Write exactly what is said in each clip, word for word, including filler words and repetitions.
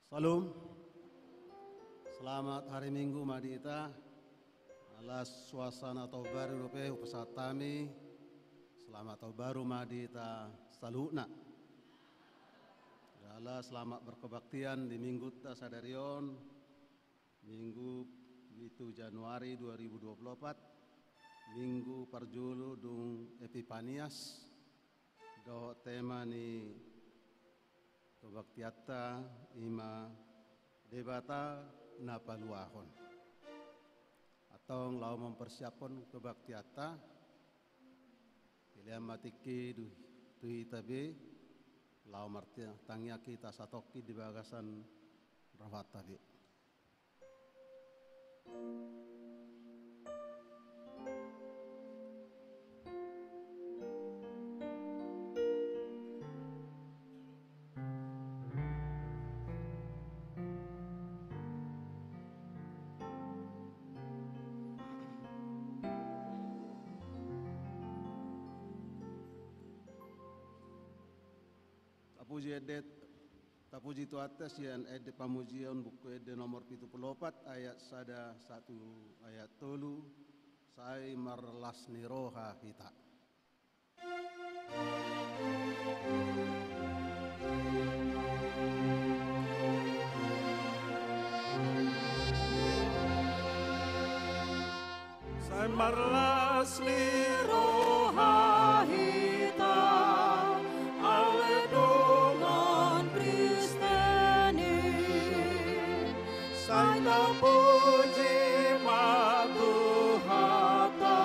Salam. Selamat hari Minggu ma di hita. Ala suasana taon baru dope hupasahat hami. Selamat taon baru ma di hita saluhutna. Jala selamat berkebaktian di minggunta sadari on. Minggu pitu Januari dua ribu dua puluh opat. Minggu parjolo dung Epipanias. Dohot tema ni kebaktianta i ma Debata na paluahon. Antong laho mempersiaphon kebaktianta, dilehon ma tingki tu hita be, laho martangiang hita satongkin di bagasan rohanta be. Tapuji ende, tapuji Tuhanta sian ende pamujion, Buku Ende nomor pitu pulu opat, ayat sada sahat tu ayat tolu. Sai marlas ni roha hita. Sai marlas ni roha hita ale dongan Kristen i. Sai tapuji ma Tuhanta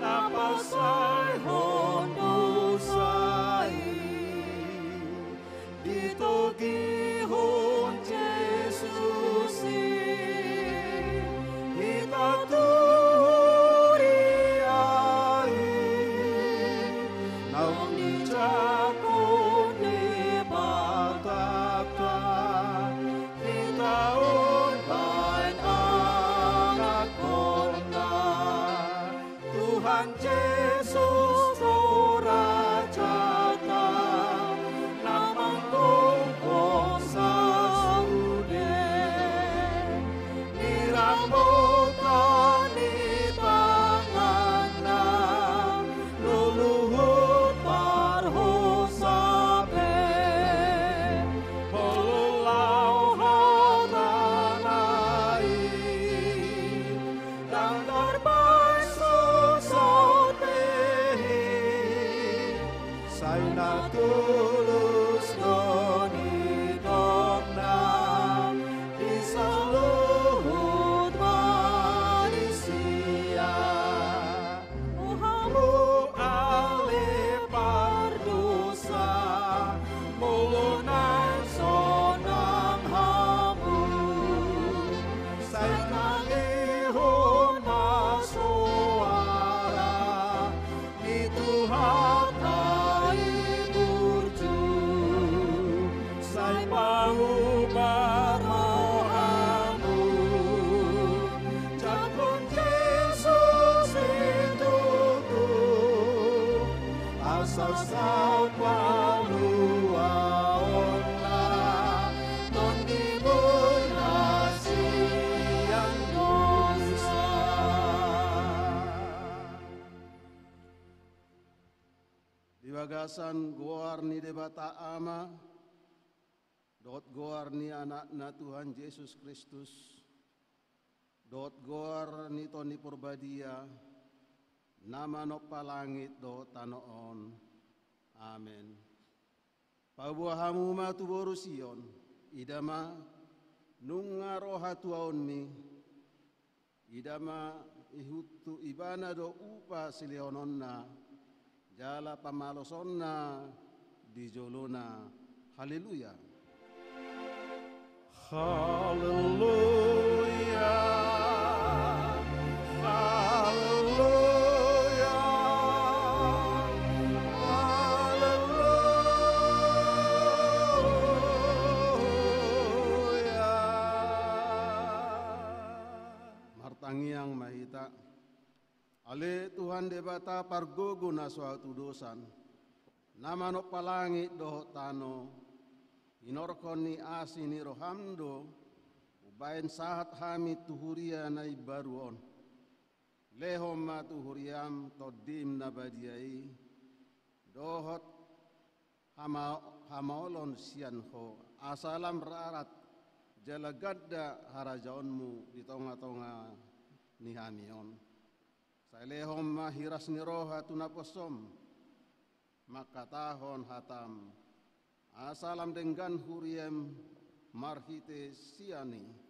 na pasaehon dosa i. Ditogihon Jesus i hita tu huria i, naung dijangkon Debatanta hita umbahen anakhonna. Tuhan Jesus, do rajanta na manggomgom sasude. Nirampotan ni tanganna luluhut parhosa pe. Molo laho hatana i ndang tarbaen suksuk be i, sai na tulus do nidokna di saluhut manisia. O hamu ale pardosa, molo naeng sonang hamu, sai tangihon ma soara ni Tuhanta i burju. Sai pauma rohamu, jangkon Jesus i tutu, asa saut paluaonna tondimuna sian dosa. Di bagasan goar ni Debata Ama, dohot goar ni Anakna Tuhan Jesus Kristus, dohot goar ni Tondi Porbadia, na manompa langit dohot tano on. Amen. Paboa hamu ma tu boru Sion, ida ma, nunga ro hatuaonmi, ida ma, ihut tu Ibana do upa silehononna, jala pamalosonna di jolona. Haleluya. Haleluya. Haleluya. Haleluya. Martangiang ma hita. Ale Tuhan Debata pargogo na so hatudosan, na manompa langit dohot tano, Inorhon ni asi ni roham do umbaen sahat hami tu huria na imbaru on. Lehon ma tu huriam Tondim na badia i, dohot hama-, hamaolon sian Ho, asa lam rarat jala ganda harajaonMu di tonga-tonga ni hami on. Sai lehon ma hiras ni roha tu naposoM, mangkatahon hataM, asa lam denggan huriaM marhite sian i.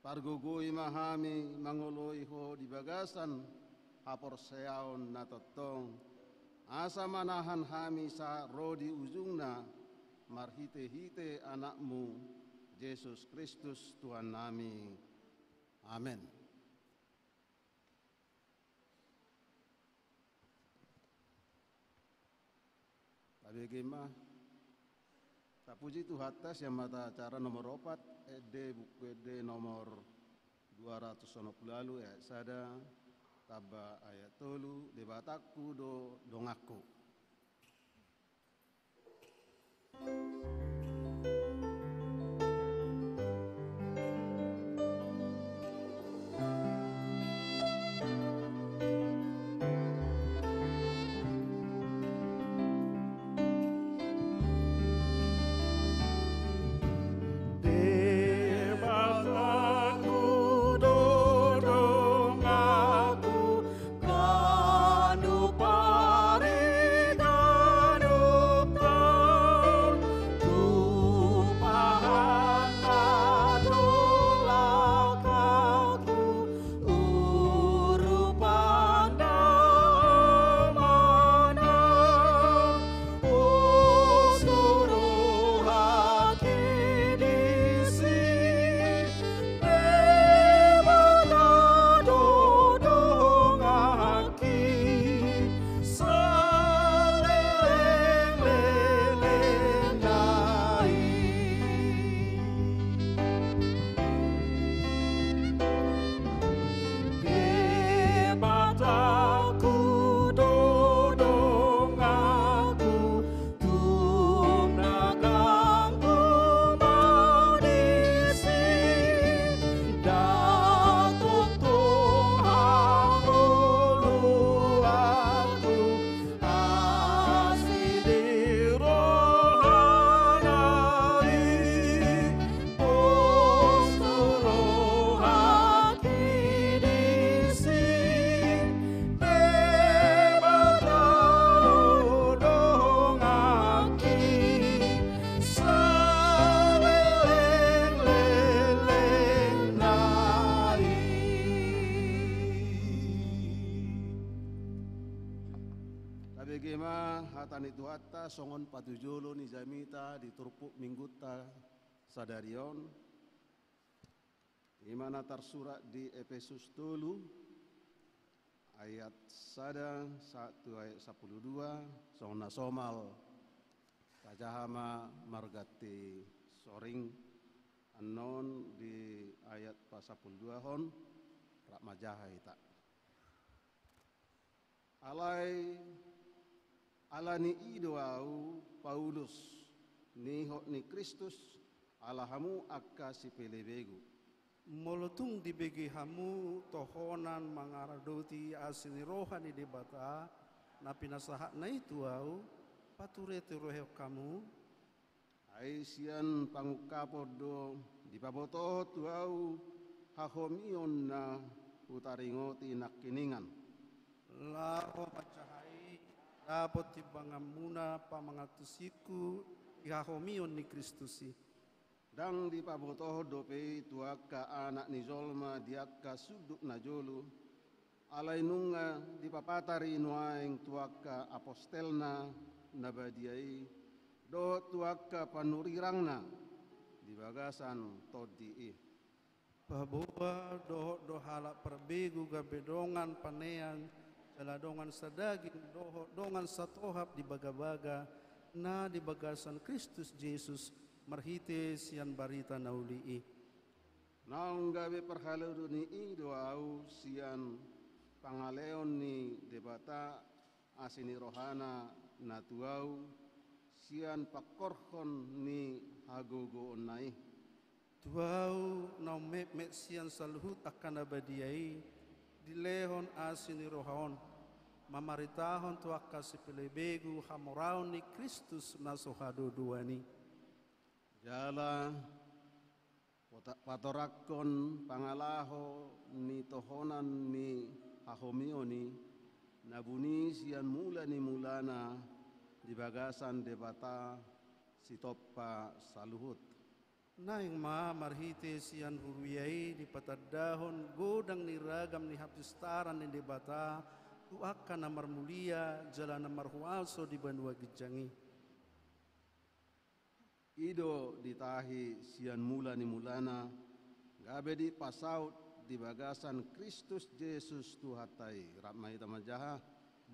Pargogoi ma hami mangoloi Ho di bagasan haporseaon na tongtong, asa manahan hami sahat ro di ujungna, marhite-hite AnakMu, Jesus Kristus Tuhannami. Amen. Tabege ma. Tapuji Tuhanta sian mata acara nomor opat, Ende, Buku Ende nomor dua ratus onom pulu ualu, ayat sada, tamba ayat tolu, Debatangku do donganku. Debatangku do donganku, ganup ari ganup taon, tumpahan ma do langkangku, urupan damang na, pos do rohangki disi, Debata do donganki, saleleng-lelengna i. Debatangku do donganku, tung na ganggu ma disi, ndang tongtong hangoluanku, asi di rohana i, pos do rohangki disi, Debata do donganki, saleleng-lelengna i. Tabege ma hata ni Tuhanta songon patujolo ni jamita di turpuk minggunta sadari on. I ma na tarsurat di Epesus tolu, ayat sada sahat tu ayat sampulu dua, songon na somal tajaha ma marganti soring, annon di ayat pasampulu dua hon, rap manjaha hita. Alai, ala ni i do ahu, Paulus, nihot ni Kristus, ala hamu angka sipelebegu. Molo tung dibege hamu tohonan mangaradoti asi ni roha ni Debata, na pinasahatna i tu ahu, pature-turehon hamu. Ai sian pangungkapon do dipabotohon tu ahu hahomion na hutaringoti nangkiningan. Laho manjaha i, dapot timbanganmuna pamangantusingku di hahomion ni Kristus i. Ndang dipabotohon dope i tu angka anak ni jolma di angka sundut na jolo, alai nunga dipapatar i nuaeng tu angka apostelna na badia i, dohot tu angka panurirangna di bagasan Tondi i. Paboa dohot do halak parbegu gabe dongan paneang, jala dongan sadaging dohot dongan satohap di bagabaga na di bagasan Kristus Jesus, marhite sian barita na uli i. Naung gabe parhalado ni i do ahu sian pangaleon ni Debata asi ni rohana na tu ahu, sian pangkorhon ni hagogoonna i. Tu ahu na ummetmet sian saluhut angka na badia i, dilehon asi ni roha on, mamaritahon tu angka sipelebegu hamoraon ni Kristus na so hadodoan i. Jala pota-, patorangkon pangalaho ni tohonan ni hahomion i, na buni sian mula ni mulana di bagasan Debata Sitompa saluhut. Naeng ma marhite sian huria i dipatandahon godang ni ragam ni hapistaran ni Debata tu angka na marmulia jala na marhuaso di banua ginjang i. I do ditahi sian mula ni mulana, gabe dipasaut di bagasan Kristus Jesus Tuhanta i. Rap ma hita manjaha.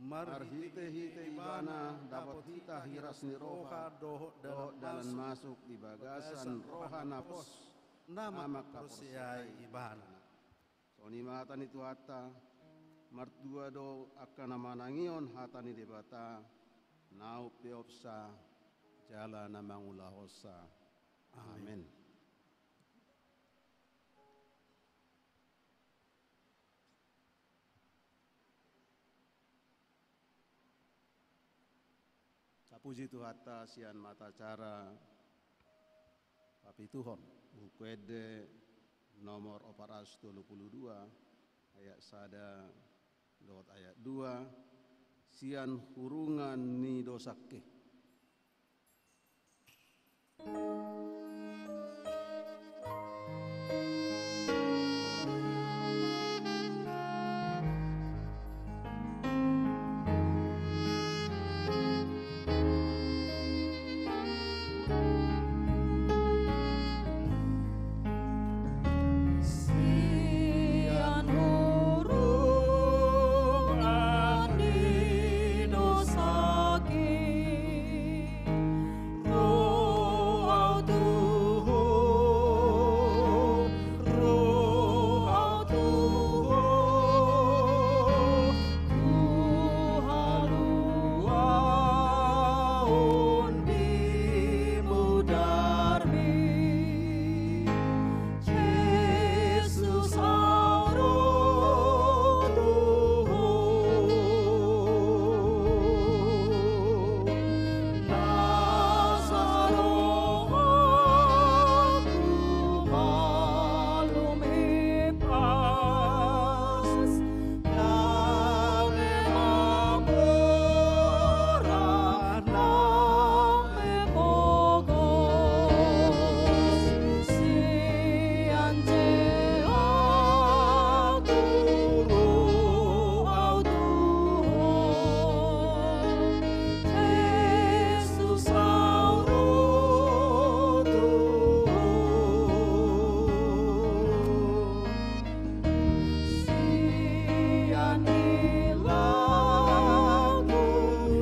Marhitehite Ibana dapot hita hiras ni roha dohot dalan masuk di bagasan roha na pos, na mangkaporseai Ibana. Songon i ma hata ni Tuhanta. Martua do angka na manangihon hata ni Debata, na umpeopsa jala na mangulahonsa. Amen. Amen. Tapuji Tuhanta sian mata acara Papituhon, Buku Ende nomor opat ratus tolu pulu dua, ayat sada dohot ayat dua, sian hurungan ni dosangki. Sian hurungan ni dosangki, ro au tu ho, ro au tu ho, tu haluaon di mudarmi. Jesus, au ro tu ho. Na sarohangku malum hipas, gabe mamora nang mepogos. Sian je au tu ho, au tu ho. Jesus, au ro tu ho. Sian ilangku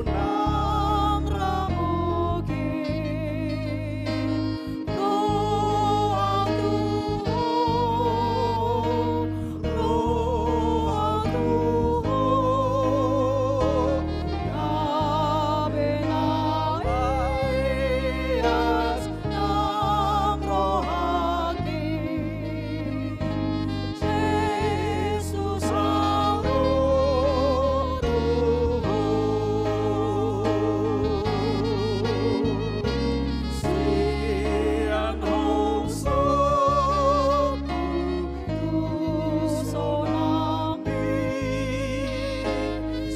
nang ramuki, ro au tu ho, ro au tu ho. Gabe na ias nang rohangki, Jesus, au ro tu ho. Sian hongso tu sonang i,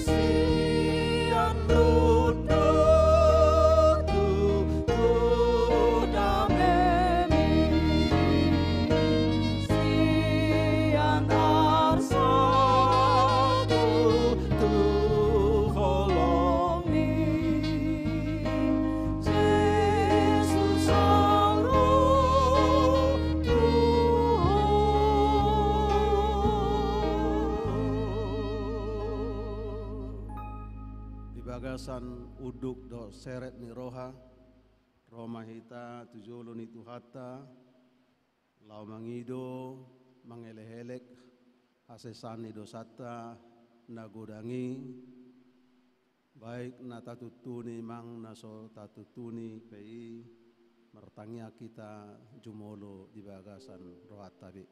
sian rundut tu, tu damemi, sian arsa tu, tu holong i. Jesus, au ro tu ho. Di bagasan unduk dohot serep ni roha, ro ma hita tu jolo ni Tuhanta, laho mangido, mangelekelek hasesaan ni dosanta na godang i, baik na tatuntuni manang na so tatuntuni pe i, Martangiang hita jumolo di bagasan rohanta be.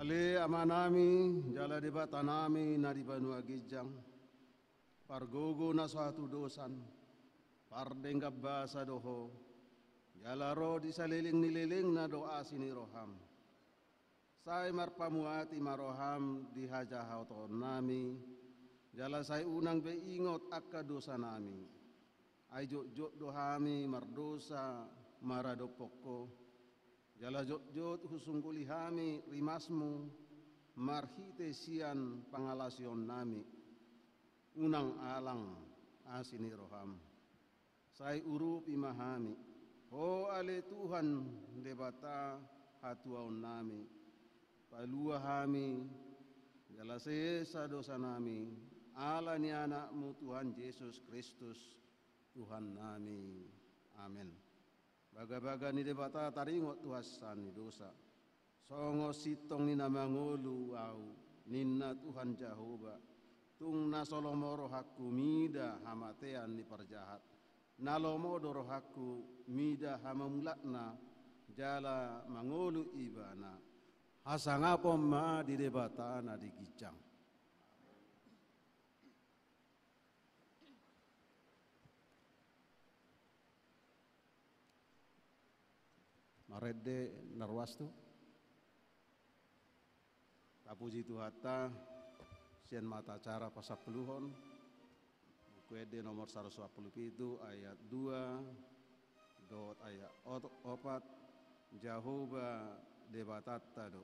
Ale Amanami, jala Debatanami na di banua ginjang, pargogo na so hatudosan, pardenggan basa do Ho, jala ro di saleleng ni lelengna do asi ni roham. Sai marpamuati ma roham di hajahaononnami, jala sai unang be ingot angka dosanami. Ai jotjot do hami mardosa maradophon Ho, jala jotjot husungguli hami rimasmu marhite sian pangalaosionnami. Unang alang asi ni roham. Sai urupi ma hami, Ho ale Tuhan Debata hatuaonnami, palua hami, jala sesa dosanami, ala ni Anakmu Tuhan Jesus Kristus, Tuhannami. Amen. Bagabaga ni Debata taringot tu hansa ni dosa. Songon sintong ni na mangolu ahu, ninna Tuhan Jahowa, tung na so lomo rohangku mida hamatean ni parjahat. Na lomo do rohangku mida hamamulakna, jala mangolu ibana. Hasangapon ma di Debata na di ginjang. Marende na ruas tu. Tapuji Tuhanta, sian mata acara pasampuluhon, Buku Ende nomor saratus opat pulu pitu ayat dua dohot ayat ot-, opat, Jahowa Debatanta do.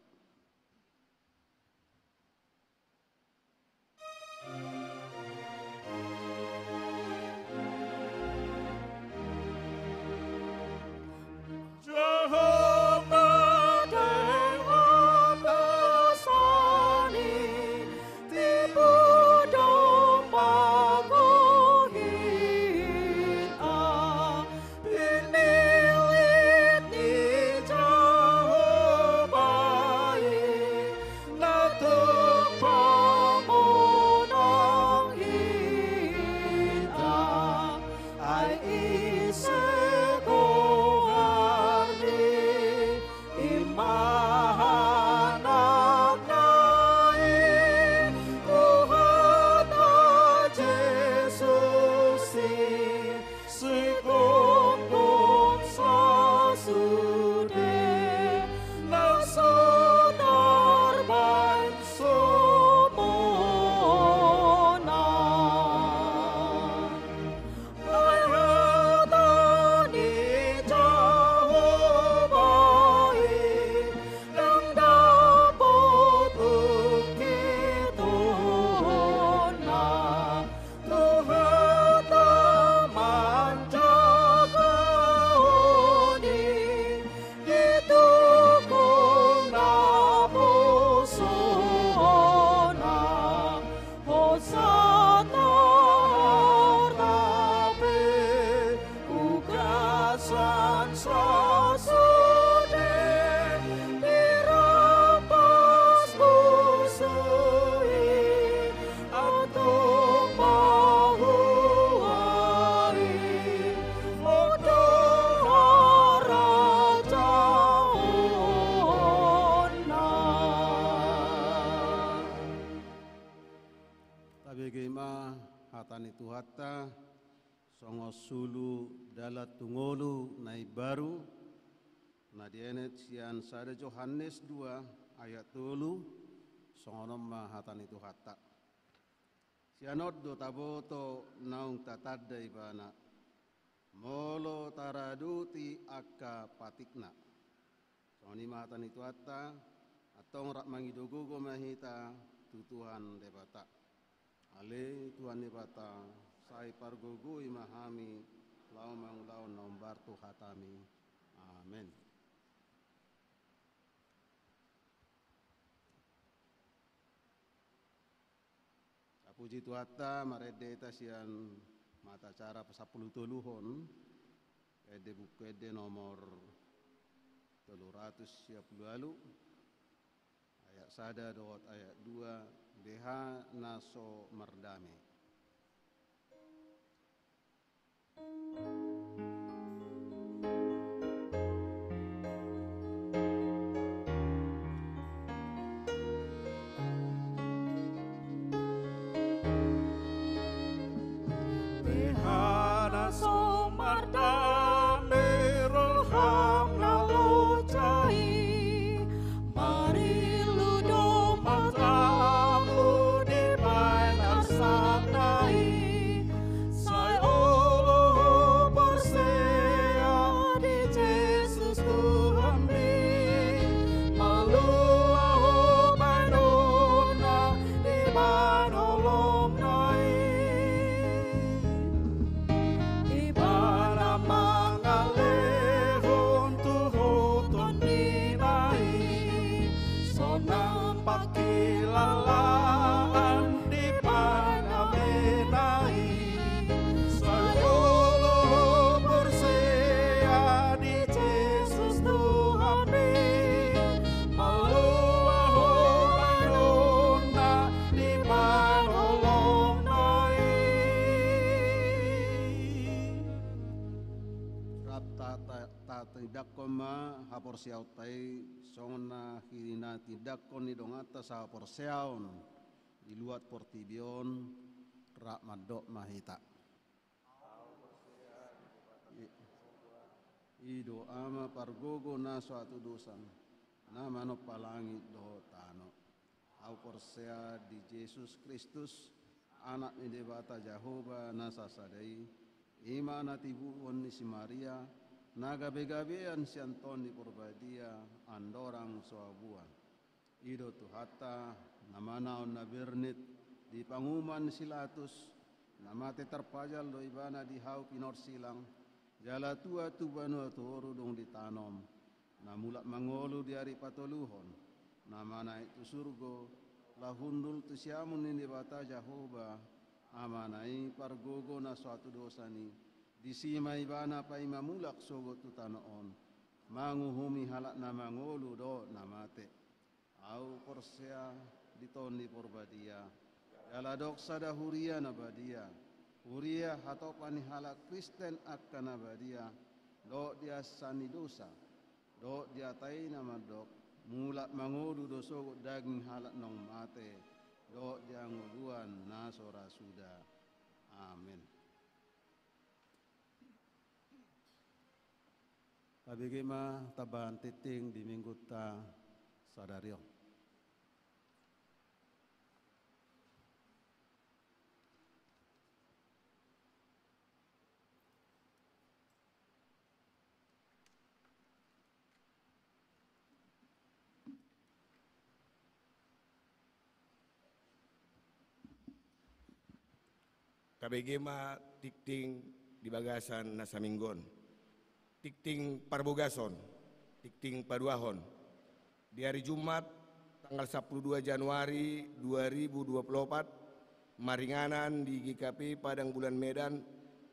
Tuhanta, songon sulu dalan tu ngolu na imbaru, na dienet sian sada Johannes dua ayat tolu, songon on ma hata ni Tuhanta. Sian on do taboto naung tatanda ibana, molo taraduti angka patikna. Songon i ma hata ni Tuhanta, antong rap mangido gogo ma hita tu Tuhan Debata. Ale Tuhan Debata, sai pargogoi ma hami, laho mangulahon na hombar tu hatami. Amen. Tapuji Tuhanta, marende hita sian mata acara pasampulu toluhon, ende Buku Ende nomor tolu ratus sia pulu ualu, ayat sada dohot ayat dua, beha na so mardame. Beha na so mardame roham na loja i, marillu do matamu dibaen arsakna i, sai olo ho porsea di Jesus Tuhanmi, malua ho baenonna dibaen holongna i. Ibana mangalehon tu hoton ni na i, sonang pangkilalaan di panamena i, sai olo ho porsea di Jesus Tuhanmi, malua ho baenonna dibaen holongna i. Rap ta, ta, tatindangkon ma haporseaonta i, songon na hinatindanghon ni donganta sahaporseaon di luat portibi on, rap mandok ma hita. I, i do Ama pargogo na so hatudosan, na manompa langit dohot tano. Ahu porsea di Jesus Kristus, Anak ni Debata Jahowa na sasada i, i ma na tibuon ni si Maria, na gabegabean sian Tondi Porbadia, andorang so habuan. I do Tuhanta, na manaon na bernit di panguhuman ni si Latus, na mate tarpajal do ibana di hau pinorsilang, jala tua tu banua toru dung ditanom, na mulak mangolu di ari patoluhon, na manaek tu surgo, laho hundul tu siamun ni Debata Jahowa, Amana i pargogo na so hatudosan i, disi ma ibana paima mulak sogot tu tano on, manguhumi halak na mangolu dohot na mate. Ahu porsea di Tondi Porbadia, jala adong sada huria na badia, huria hatopan ni halak Kristen angka na badia, dohot di asa ni dosa, dohot di hata i na mandok, mulak mangolu do sogot daging halak naung mate, dohot di hangoluan na so ra suda. Amen. Tabege ma tambahan tingting di minggunta sadari on. Tabege ma tingting di bagasan na saminggu on. Tingting parbogason, tingting paduahon. Di ari Jumat, tanggal sampulu dua Januari dua ribu dua pulu opat, maringanan di G K P Padang Bulan Medan,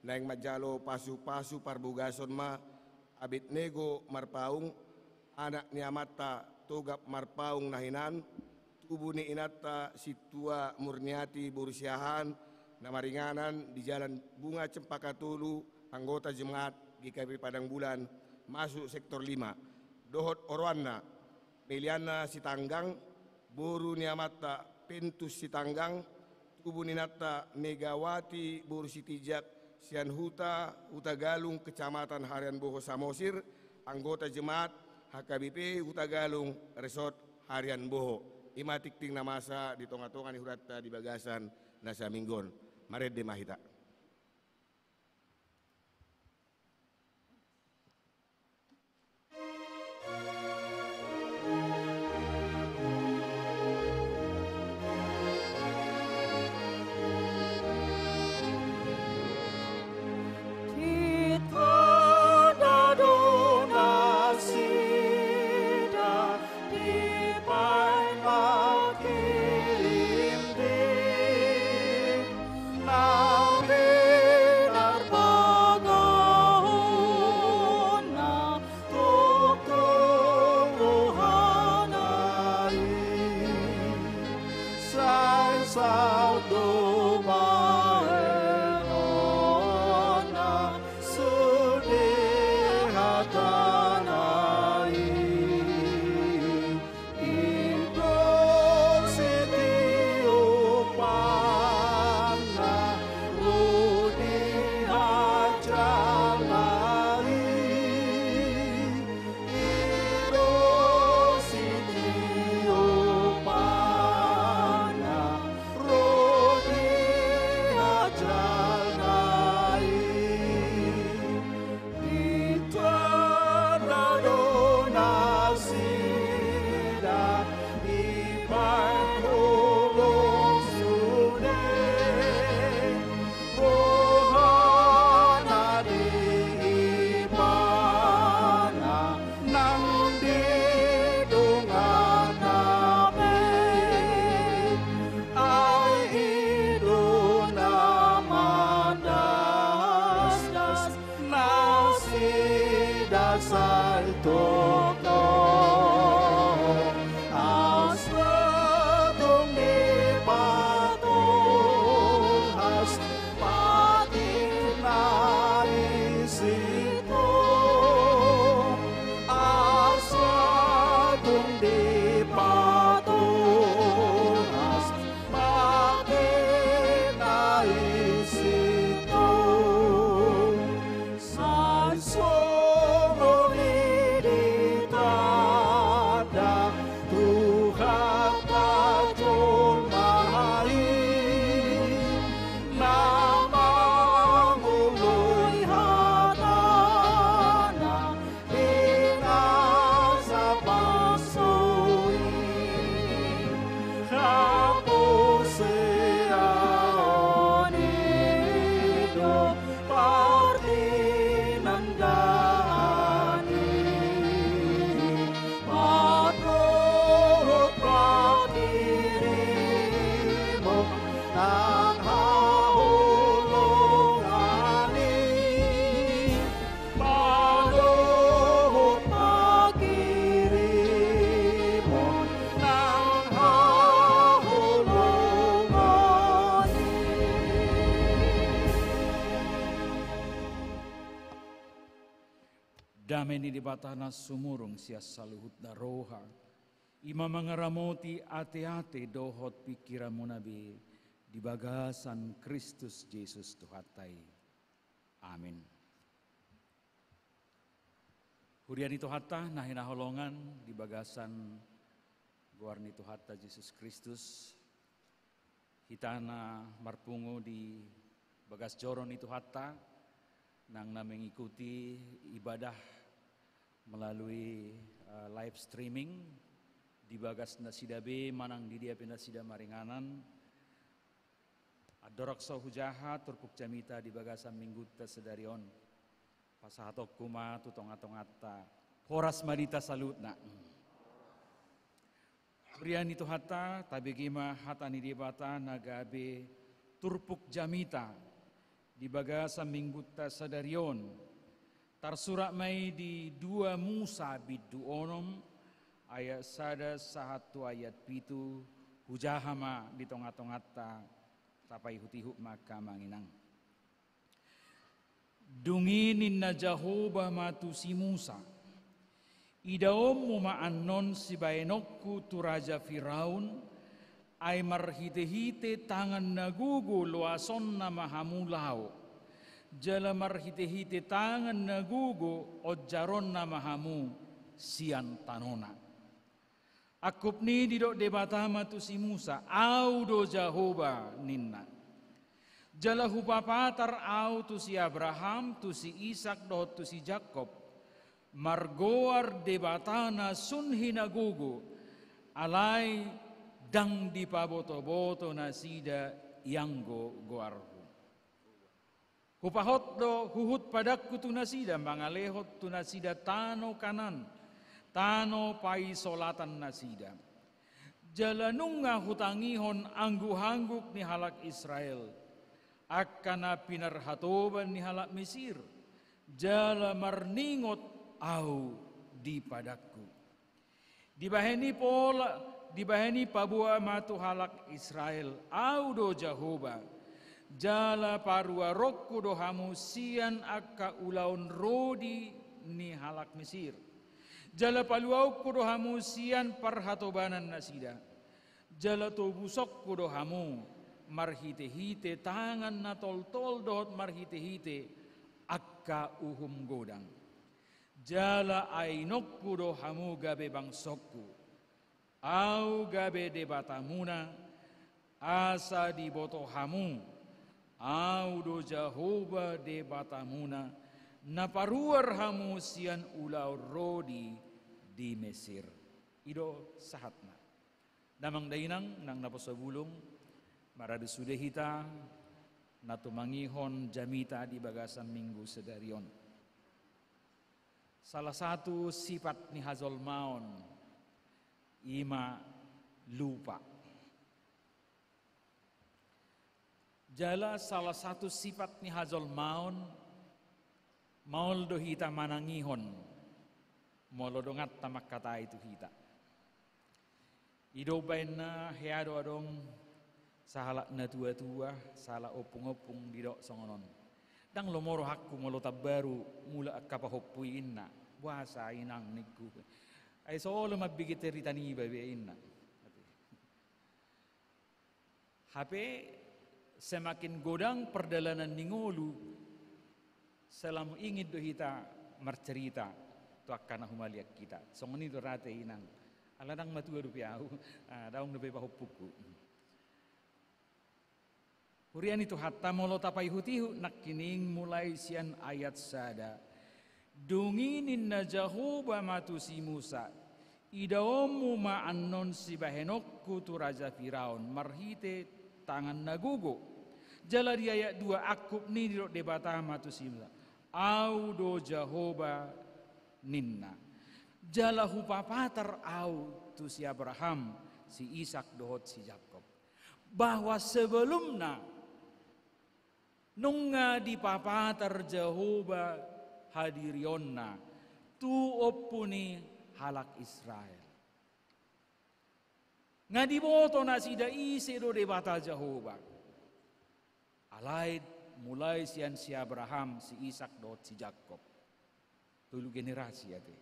naeng manjalo pasupasu parbogason ma Abednego Marpaung, anak ni amanta Togap Marpaung na hinan, tubu ni inanta Sintua Murniati boru Siahaan, na maringanan di Jalan Bunga Cempaka Tolu, anggota jemaat G K P Padang Bulan, masuk sektor lima. Dohot oroanna, Meliana Sitanggang, boru ni amanta Pentus Sitanggang, Tubu ni inanta Megawati boru Sitinjak sian Huta, Hutagalung, Kecamatan Harian Boho Samosir, anggota jemaat H K B P Hutagalung, Resort Harian Boho. I ma tingting na masa di tonga-tonga ni huranta di bagasan na saminggu on. Marende ma hita. Dame ni Debata na sumurung sian saluhutna roha, i ma mangaramoti ateate dohot pingkiranmuna be di bagasan Kristus Jesus Tuhanta i. Amin. Huria ni Tuhanta na hinaholongan di bagasan goar ni Tuhanta Jesus Kristus, hita na marpungu di bagas joro ni Tuhanta, nang na mengikuti ibadah melalui, eh, live streaming, di bagas nasida be manang di dia pe nasida maringanan, andorang so hujaha turpuk jamita di bagasan minggunta sadari on, pasahatonku ma tu tongatonganta. Horas ma di hita saluhutna. Huria ni Tuhanta, tabege ma hata ni Debata na gabe turpuk jamita di bagasan minggunta sadari on. Tarsurat ma i di dua Musa bindu onom ayat sada sahat tu ayat pitu, hujaha ma di tongatonganta, tapaihutihut ma angka amang inang. Dung i ninna Jahowa ma tu si Musa: Idaonmu ma annon sibahenonku tu raja Firaun, Ai marhite-hite tangan na gogo loasonna ma hamu laho, jala marhite-hite tangan na gogo onjaronna ma hamu sian tanona. Angkup ni i didok Debata ma tu si Musa, Ahu do Jahowa, ninna. Jala hupapatar Ahu tu si Abraham, tu si Isak dohot tu si Jakob, margoar Debata na sun hinagogo, alai ndang dipaboto-boto nasida ianggo goarhu. Hupahot do huhut padangku tu nasida, mangalehon tu nasida tano Kanaan, tano paisolatan nasida. Jala nunga hutangihon angguk-angguk ni halak Israel, angka na pinarhatoban ni halak Misir, jala marningot Ahu di padangku. Dibahen i pola, dibahen i paboa ma tu halak Israel, Ahu do Jahowa, jala paruaronku do hamu sian angka ulaon rodi ni halak Misir. Jala paluaonku do hamu sian parhatobanan nasida. Jala tobusonku do hamu marhite-hite tangan na toltol dohot marhite-hite angka uhum godang. Jala ainonku do hamu gabe bangsongku. Ahu gabe Debatamuna, asa diboto hamu, Ahu do Jahowa Debatamuna, na paruar hamu sian ulaon rodi di Mesir. I do sahatna. Damang dainang, nang naposobulung, maradu sude hita na tumangihon jamita di bagasan minggu sadari on. Salah satu sifat ni hajolmaon i ma lupa. Jala salah satu sifat ni hajolmaon, maol do hita manangihon molo donganta mangkatai tu hita. I do baenna hea do adong sahalak na tua-tua, sahalak ompung-ompung didok songon on. Ndang lomo rohangku molo tambaru mulak angka pahompu i, inna. Boasa inang, ningku. Ai so olo mambege cerita niba be, inna. Hape semakin godang pardalanan ni ngolu, selalu ingin do hita marcerita tu angka na humaliang hita. Songon i do rate inang. Ala ndang matua dope ahu, ah, daong dope pahompungku. Huria ni Tuhanta, molo tapaihut-ihut nangkining mulai sian ayat sada. Dung i ninna Jahowa ma tu si Musa, idaonmu ma annon sibahenonku tu raja Firaun marhite tangan na gogo. Jala di ayat dua, angkup ni i didok Debata ma tu si Musa, Ahu do Jahowa, ninna. Jala hupapatar Ahu tu si Abraham, si Isak dohot si Jakob, bahwa sebelumna nunga dipapatar Jahowa hadirionna tu ompu ni halak Israel. Nga diboto nasida ise do Debata Jahowa. Alai mulai sian si Abraham, si Isak dohot si Jakob. Tolu generasi ate.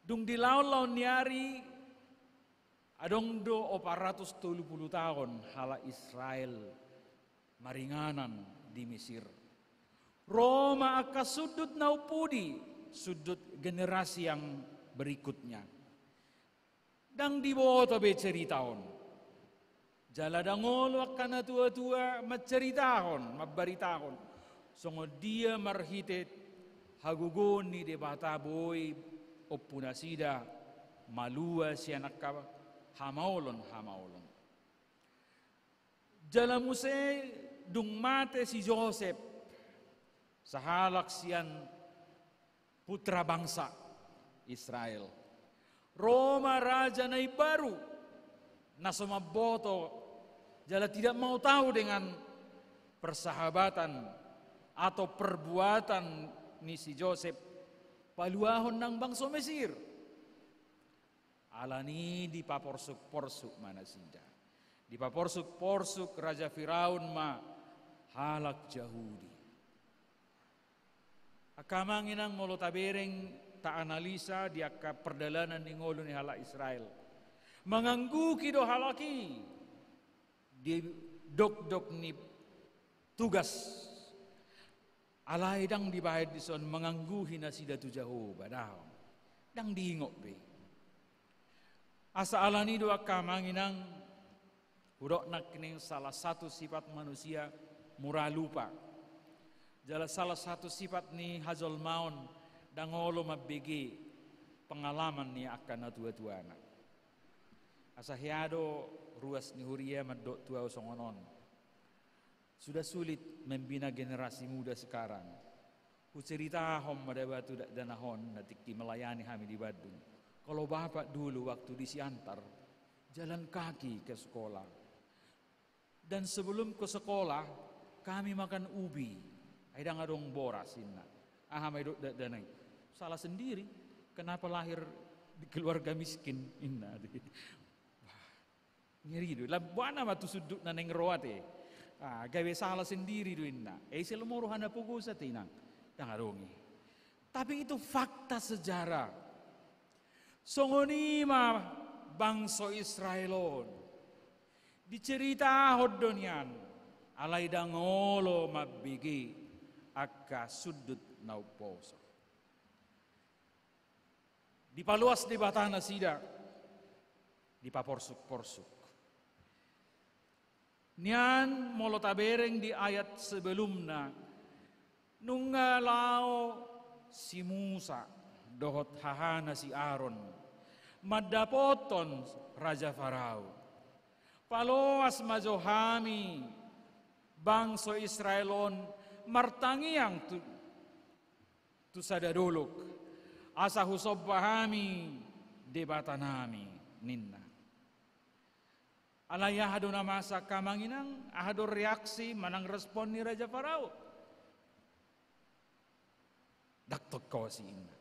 Dung di laon-laon ni ari, adong do opat ratus tolu pulu taon halak Israel maringanan di Mesir. Ro ma angka sundut na umpudi, sundut generasi yang berikutnya. Ndang diboto be cerita on. Jala ndang olo angka na tua-tua manceritahon, mambaritahon songon dia marhite hagogoon ni Debata boi ompunasida malua sian angka hamaolon-hamaolon. Jala muse dung mate si Josep, sahalak sian putra bangsa Israel, ro ma raja na imbaru, na so mamboto, jala tidak mau tahu dengan persahabatan atau perbuatan ni si Josep, paluahon nang bangso Mesir. Alani i dipaporsuk-porsuk ma nasida. Dipaporsuk-porsuk raja Firaun ma halak Jahudi. Angka amang inang, molo tabereng, taanalisa di angka pardalanan ni ngolu ni halak Israel, Mangangguhi do halak i di dokdok ni tugas. Alai ndang dibaen dison mangangguhi nasida tu Jahowa, daong. Ndang diingot be. Asa alani do angka amang inang, hudok nangkining salah satu sifat manusia murah lupa. Jala salah satu sifat ni hajolmaon ndang olo mambege pengalaman ni angka natuatuana. Asa hea do ruas ni huria mandok tu ahu songon on. Sudah sulit membina generasi muda sekarang. Huceritahon ma daba tu dakdanak on na tingki melayani hami di Bandung. Kalau bapak dulu waktu di Siantar, jalan kaki ke sekolah. Dan sebelum ke sekolah, kami makan ubi. Ai ndang adong boras, inna. Aha ma didok dakdanak i? Salah sendiri. Kenapa lahir di keluarga miskin, inna. Wah, ngeri do. Lam-, boana ma tu sundut na naeng ro ate. Ah, gabe salah sendiri do, inna. Eh, ise lomo rohana pogo sa te, inang? Ndang adong i. Tapi itu fakta sejarah. Songon i ma bangso Israel on. Diceritahon do nian, alai ndang olo mambege angka sundut na umposo. Dipaluas Debata nasida, dipaporsuk-porsuk. Nian molo tabereng di ayat sebelumna, nunga laho si Musa dohot hahana si Aron mandapothon Raja Farao. Paloas ma jo hami bangso Israel on martangiang tu, tu sada dolok, asa husomba hami Debatanami, ninna. Alai aha do na masa angka amang inang, aha do reaksi manang respon ni Raja Farao? Ndang tongkos i, inna.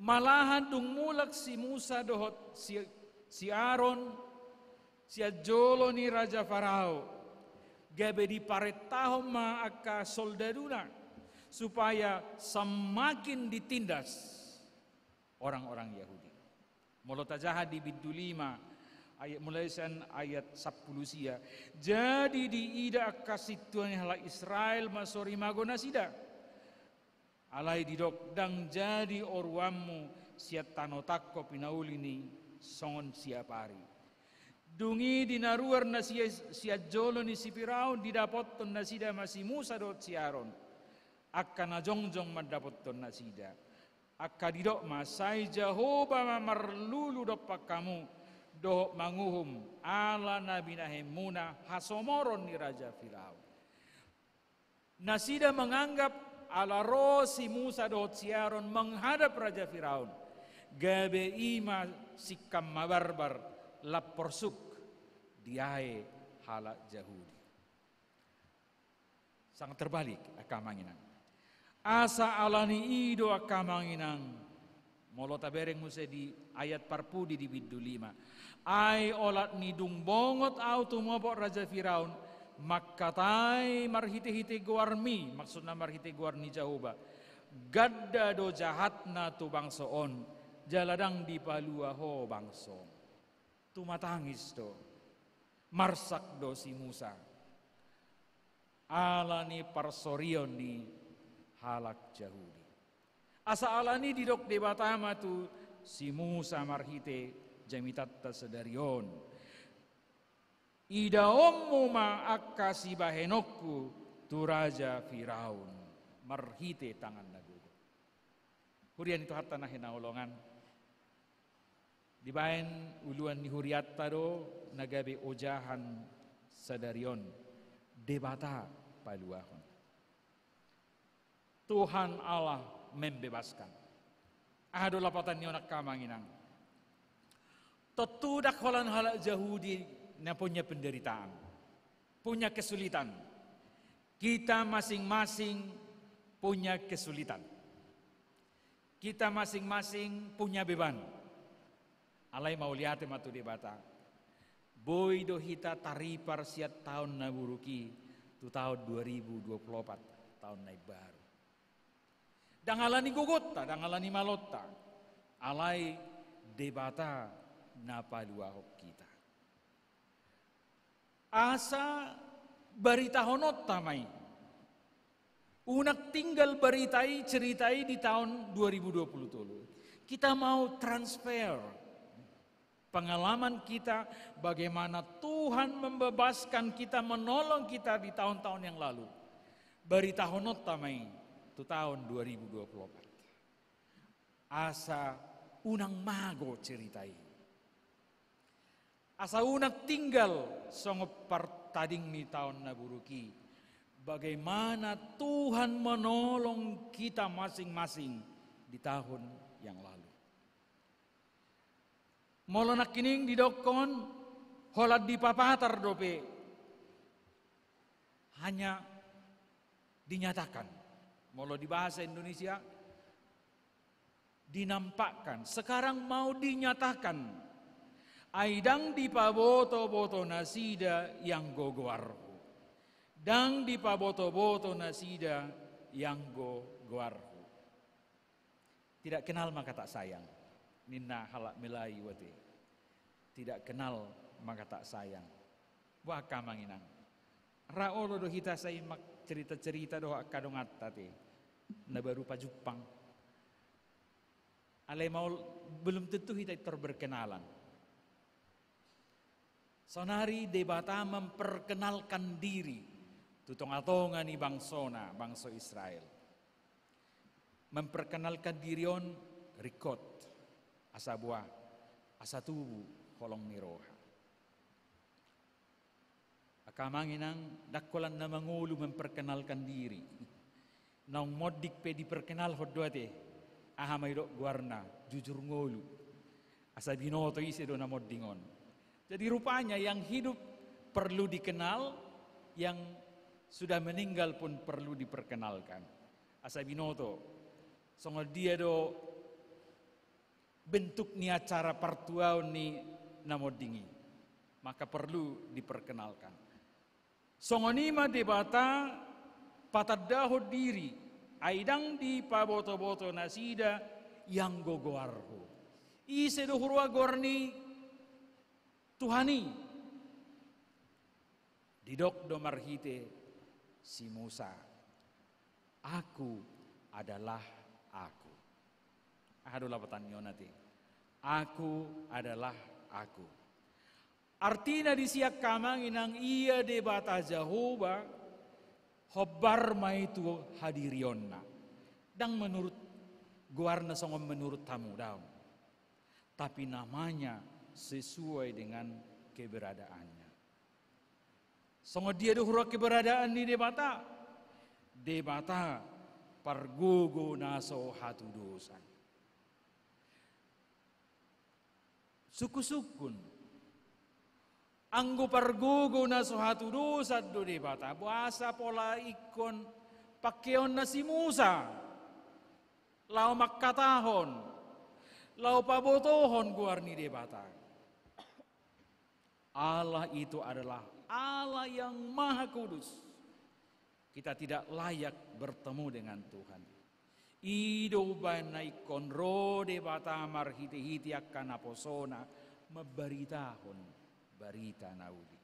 Malahan dung mulak si Musa dohot si, si Aron sian jolo ni Raja Farao, gabe diparentahon ma angka soldaduna supaya semakin ditindas orang-orang Yahudi. Molo tajaha di bindu lima, ayat, mulai sian ayat sampulu sia. Jadi diida angka sintua ni halak Israel ma sorimago nasida. Alai didok, ndang jadi oruanmu sian tano tangko pinauli ni songon siapari. Dung i dinaruar nasida sian jolo ni si Firaun, didapothon nasida ma si Musa dohot si Aron. Angka na jongjong mandapothon nasida. Angka didok ma, sai Jahowa ma marlulu dompak hamu, dohot manguhum ala na binahenmuna hasomoron ni Raja Firaun. Nasida manganggap ala ro si Musa dohot si Aron menghadap Raja Firaun, gabe i ma singkam mabarbar lam porsuk diae halak Jahudi. Sangat terbalik, angka amang inang. Asa alani i do, angka amang inang, molo tabereng muse di ayat parpudi di bindu lima. Ai olat ni dung bongot ahu tumopot Raja Firaun, mangkatai marhitehite goarmi, maksudna marhite goar ni Jahowa, ganda do jahatna tu bangso on, jala ndang dipalua ho bangso on. Tumatangis do, marsak do si Musa ala ni parsorion ni halak Jahudi. Asa alani didok Debata ma tu si Musa marhite jamitanta sadari on, idaonmu ma angka sibahenonku tu Raja Firaun marhite tangan na gogo. Huria ni Tuhanta na hinaholongan, dibaen uluan ni hurianta do na gabe ojahan sadari on, Debata paluahon. Tuhan Allah membebaskan. Aha do lapatan ni on, angka amang inang? Tontu ndang holan halak Jahudi na punya penderitaan, punya kesulitan. Kita masing-masing punya kesulitan. Kita masing-masing punya beban. Alai mauliate ma tu Debata. Boi do hita taripar sian taon na buruk i tu taon dua ribu dua puluh opat, taon na imbaru. Ndang alani gogonta, ndang alani malonta. Alai Debata na paluahon hita. Asa baritahononta ma i. Unang tinggal barita i, cerita i di tahun dua ribu dua puluh tolu. Kita mau transfer pengalaman kita, bagaimana Tuhan membebaskan kita, menolong kita di tahun-tahun yang lalu. Baritahononta ma i tu tahun dua ribu dua puluh empat. Asa unang mago cerita i. Asa unang tinggal songon partading ni taon na buruk i. Bagaimana Tuhan menolong kita masing-masing di tahun yang lalu. Molo nangkining didokkon, holan dipapatar dope. Hanya dinyatakan. Molo di bahasa Indonesia, dinampakkan. Sekarang mau dinyatakan. Ai ndang dipaboto-boto nasida ianggo goarhu. Ndang dipaboto-boto nasida ianggo goarhu. Tidak kenal maka tak sayang. Ninna halak Melayu ate. Tidak kenal maka tak sayang. Boha angka amang inang. Ra olo do hita sai mangcerita-cerita dohot angka donganta ate. Na baru pajumpang. Alai maol, belum tentu hita intor berkenalan. Saonari Debata memperkenalkan diri tu tonga-tonga ni bangsona, bangso Israel. Memperkenalkan diri on ringkot, asa boha, asa tubu holong ni roha. Angka amang inang, ndang holan na mangolu memperkenalkan diri. Naung monding pe diperkenalhon do ate, aha ma didok goarna, jujur ngolu. Asa binoto ise do na monding on. Jadi rupanya yang hidup perlu dikenal, yang sudah meninggal pun perlu diperkenalkan. Asa binoto, songon dia do bentuk ni acara partuaon ni na monding i, maka perlu diperkenalkan. Songon i ma Debata patandahon diri, ai ndang dipaboto-boto nasida ianggo goarhu. Ise do huroha goar ni Tuhan i? Didok do marhite si Musa, "Aku adalah Aku." Aha do lapatan ni on ate? "Aku adalah Aku." Artina disi angka amang inang, ia Debata Jahowa, hombar ma i tu hadirionna. Ndang menurut goarna songon menurut hamu, daong. Tapi namanya sesuai dengan keberadaannya. Songon dia do huroha keberadaan ni Debata? Debata pargogo na so hatudosan. Sungkun-sungkun. Anggo pargogo na so hatudosan do Debata, boasa pola ingkon pangkeonna si Musa laho mangkatahon, laho pabotohon goar ni Debata? Allah itu adalah Allah yang Maha Kudus. Kita tidak layak bertemu dengan Tuhan. I do umbahen na ingkon ro Debata marhite-hite angka naposona mambaritahon barita na uli.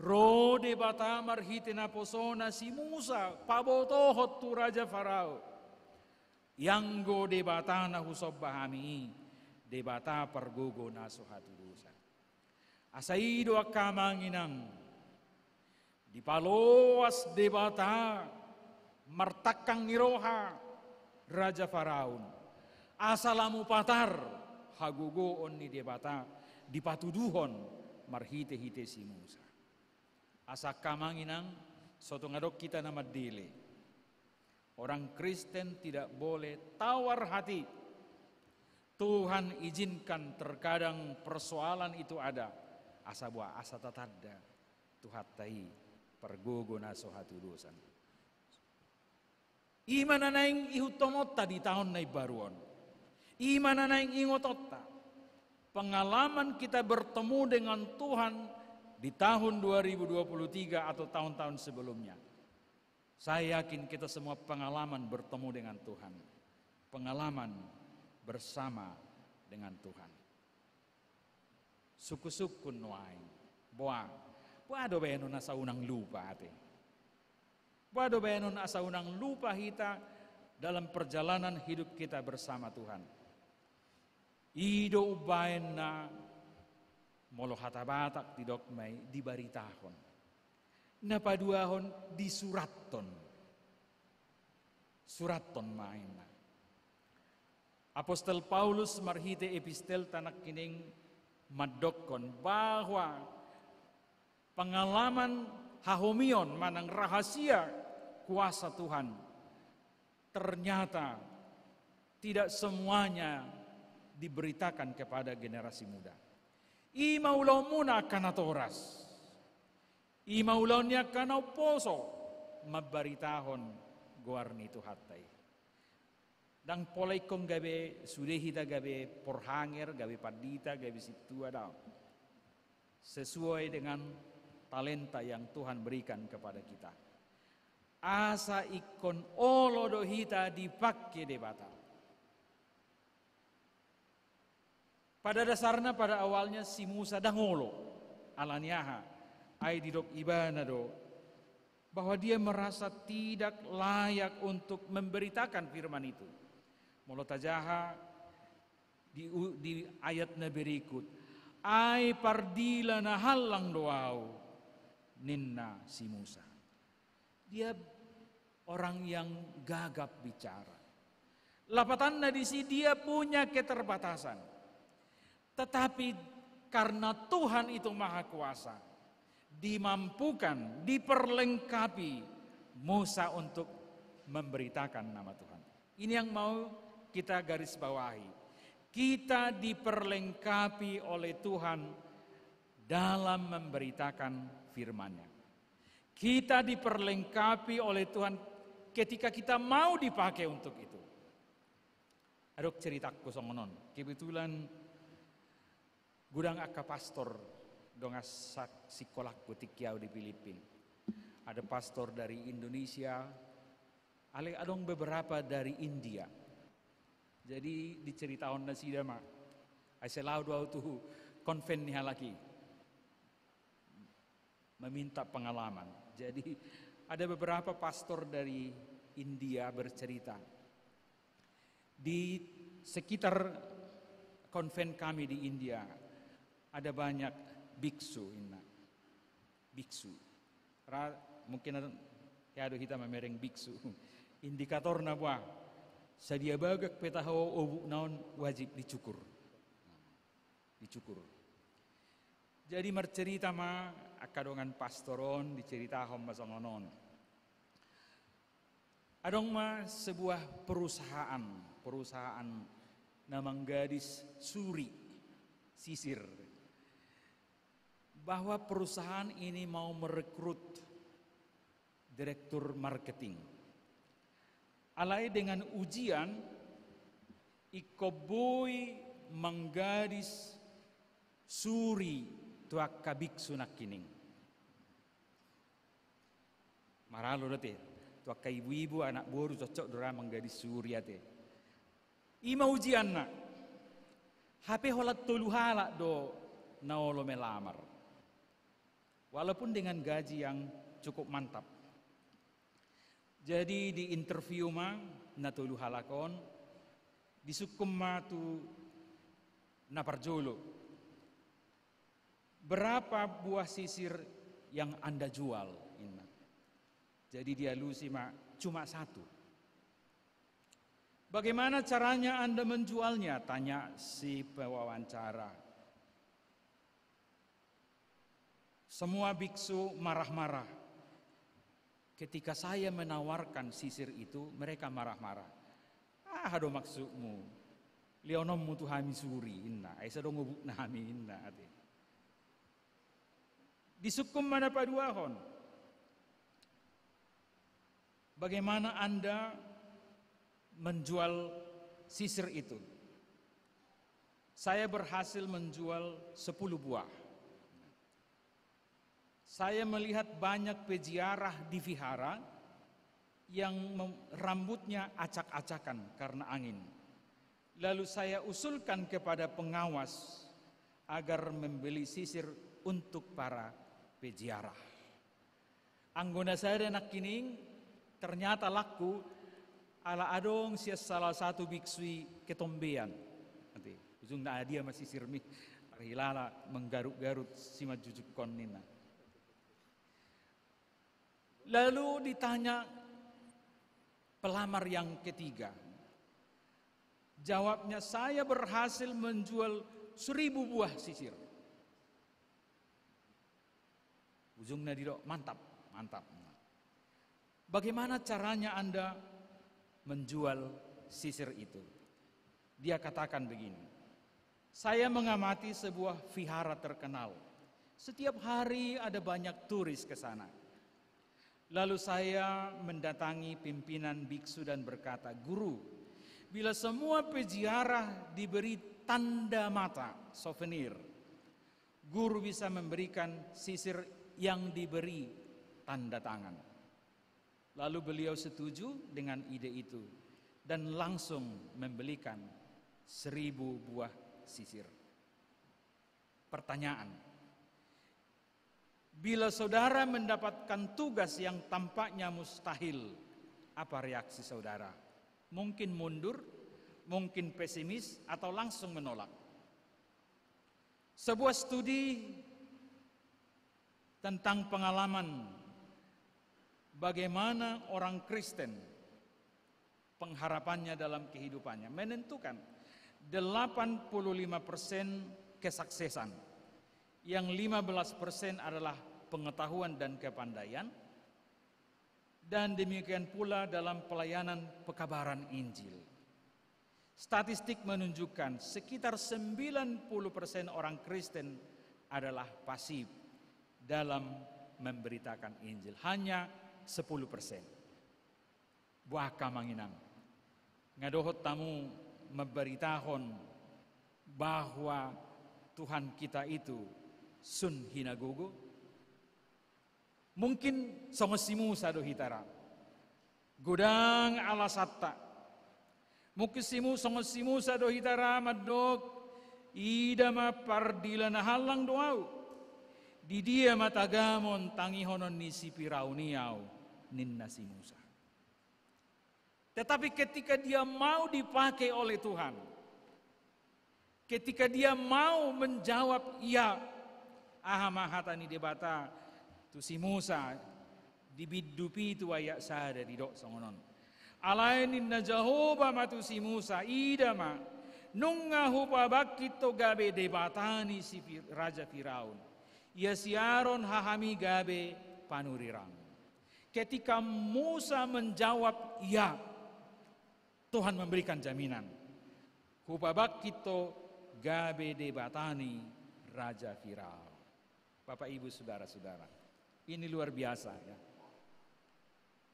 Ro Debata marhite naposona si Musa pabotohon tu Raja Firaun. Ianggo Debata na husomba hami i, Debata pargogo na so hatudosan. Asa i do angka amang inang, dipaloas Debata martangkang ni roha Raja Firaun. Asa lam upatar hagogoon ni Debata dipatuduhon marhite-hite si Musa. Asa angka amang inang, so tung adong hita na mandele. Orang Kristen tidak boleh tawar hati. Tuhan izinkan terkadang persoalan itu ada. Asa boha, asa tatanda Tuhanta i pargogo na so hatudosan. I ma na naeng ihuthononta di tahun na imbaru on. I ma na naeng ingotonta. Pengalaman kita bertemu dengan Tuhan di tahun dua ribu dua puluh tiga atau tahun-tahun sebelumnya. Saya yakin kita semua pengalaman bertemu dengan Tuhan. Pengalaman bersama dengan Tuhan. Sungkun-sungkun nuaeng. Boa, boa do baenon asa unang lupa ate. Boa do baenon asa unang lupa hita dalam perjalanan hidup kita bersama Tuhan. I do umbaen na molo hata Batak didok ma i dibaritahon. Na paduahon disurathon. Surathon ma inna. Apostel Paulus marhite epistelna nangkining mandokkon bahwa pengalaman hahomion manang rahasia kuasa Tuhan ternyata tidak semuanya diberitakan kepada generasi muda. I ma ulaonmuna angka natoras. I ma ulaon ni angka na umposo mambaritahon goar ni Tuhanta i. Ndang pola ingkon gabe sude hita gabe porhanger, gabe pandita, gabe sintua, daong. Sesuai dengan talenta yang Tuhan berikan kepada kita. Asa ingkon olo do hita dipangke Debata. Pada dasarna, pada awalnya si Musa ndang olo. Ala ni aha? Ai didok ibana do bahwa dia merasa tidak layak untuk memberitakan firman itu. Molo tajaha di, di ayat na berikut, ai pardila na hallang do au, ninna si Musa. Dia orang yang gagap bicara. Lapatanna disi dia punya keterbatasan. Tetapi karena Tuhan itu maha kuasa, dimampukan, diperlengkapi Musa untuk memberitakan nama Tuhan. Ini yang mau kita garis bawahi. Kita diperlengkapi oleh Tuhan dalam memberitakan firman-Nya. Kita diperlengkapi oleh Tuhan ketika kita mau dipakai untuk itu. Adong ceritangku songon on. Kebetulan godang angka pastor dongan sa-, sikolangku tingki au di Filipin. Ada pastor dari Indonesia, alai adong beberapa dari India. Jadi diceritahon nasida ma. Ai sai laho do au tu konven ni halak i meminta pengalaman. Jadi ada beberapa pastor dari India bercerita, di sekitar konven kami di India ada banyak biksu, inna. Biksu. Ra, mungkin ada, ya, ada hita mamereng biksu. Indikatorna boa, sadia bagak pe taho obukna on wajib dicukur. Dicukur. Jadi marcerita ma angka dongan pastor on, diceritahon ma songon on. Adong ma sebuah perusahaan, perusahaan na manggadis suri, sisir. Bahwa perusahaan ini mau merekrut direktur marketing. Alai dengan ujian, ingkon boi manggadis suri tu angka biksu nangkining. Maralo do ate, tu angka ibu-ibu anak boru cocok do ra manggadis suri ate. I ma ujianna. Hape holan tolu halak do na olo melamar. Walaupun dengan gaji yang cukup mantap. Jadi di interview ma na tolu halak on, disungkun ma tu na parjolo. Berapa buah sisir yang Anda jual? Inna. Jadi dialusi ma, cuma satu. Bagaimana caranya Anda menjualnya? Tanya si pewawancara. Semua biksu marah-marah. Ketika saya menawarkan sisir itu, mereka marah-marah. Aha do maksudmu? Lehononmu tu hami suri, inna. Ai sai adong obuknami, inna ate. Disungkun ma na paduahon. Bagaimana Anda menjual sisir itu? Saya berhasil menjual sepuluh buah. Saya melihat banyak peziarah di vihara yang mem-, rambutnya acak-acakan karena angin. Lalu saya usulkan kepada pengawas agar membeli sisir untuk para peziarah. Anggo na sada nangkining, ternyata laku, ala adong sian salah satu biksu i ketombean. Nanti ujungna, "Ah, dia ma sisirmi, tarhilala menggarut-garut simanjujungkon," ninna. Lalu ditanya pelamar yang ketiga. Jawabnya, "Saya berhasil menjual seribu buah sisir." Ujungna didok, "Mantap, mantap. Bagaimana caranya Anda menjual sisir itu?" Dia katakan begini, "Saya mengamati sebuah vihara terkenal. Setiap hari ada banyak turis ke sana. Lalu saya mendatangi pimpinan biksu dan berkata, 'Guru, bila semua peziarah diberi tanda mata, souvenir, guru bisa memberikan sisir yang diberi tanda tangan.'" Lalu beliau setuju dengan ide itu dan langsung membelikan seribu buah sisir. Pertanyaan, bila saudara mendapatkan tugas yang tampaknya mustahil, apa reaksi saudara? Mungkin mundur, mungkin pesimis, atau langsung menolak? Sebuah studi tentang pengalaman bagaimana orang Kristen pengharapannya dalam kehidupannya menentukan delapan puluh lima persen kesuksesan. Yang lima belas persen adalah pengetahuan dan kepandaian, dan demikian pula dalam pelayanan pekabaran Injil. Statistik menunjukkan sekitar sembilan puluh persen orang Kristen adalah pasif dalam memberitakan Injil. Hanya sepuluh persen. Boha, amang inang, nga dohot hamu mambaritahon bahwa Tuhan kita itu sun hinagogo? Mungkin songon si Musa do hita ra. Godang alasanta. Mungkin si Mu-, songon si Musa do hita ra mandok, "Ida ma pardila na hallang do ahu. Di dia ma tagamon tangihonon ni si Firaun i ahu?" ninna si Musa. Tetapi ketika dia mau dipakai oleh Tuhan, ketika dia mau menjawab ya, aha ma hata ni Debata tu si Musa di bindu pitu ayat sada didok songon on. Alai ninna Jahowa ma tu si Musa, "Ida ma, nunga hupabangkit ho gabe debata ni si Fir-, Raja Firaun. Ia si Aron hahami gabe panurirang." Ketika Musa menjawab ya, Tuhan memberikan jaminan. "Hupabangkit ho gabe debata ni Raja Firaun." Bapak, Ibu, saudara-saudara, ini luar biasa, ya.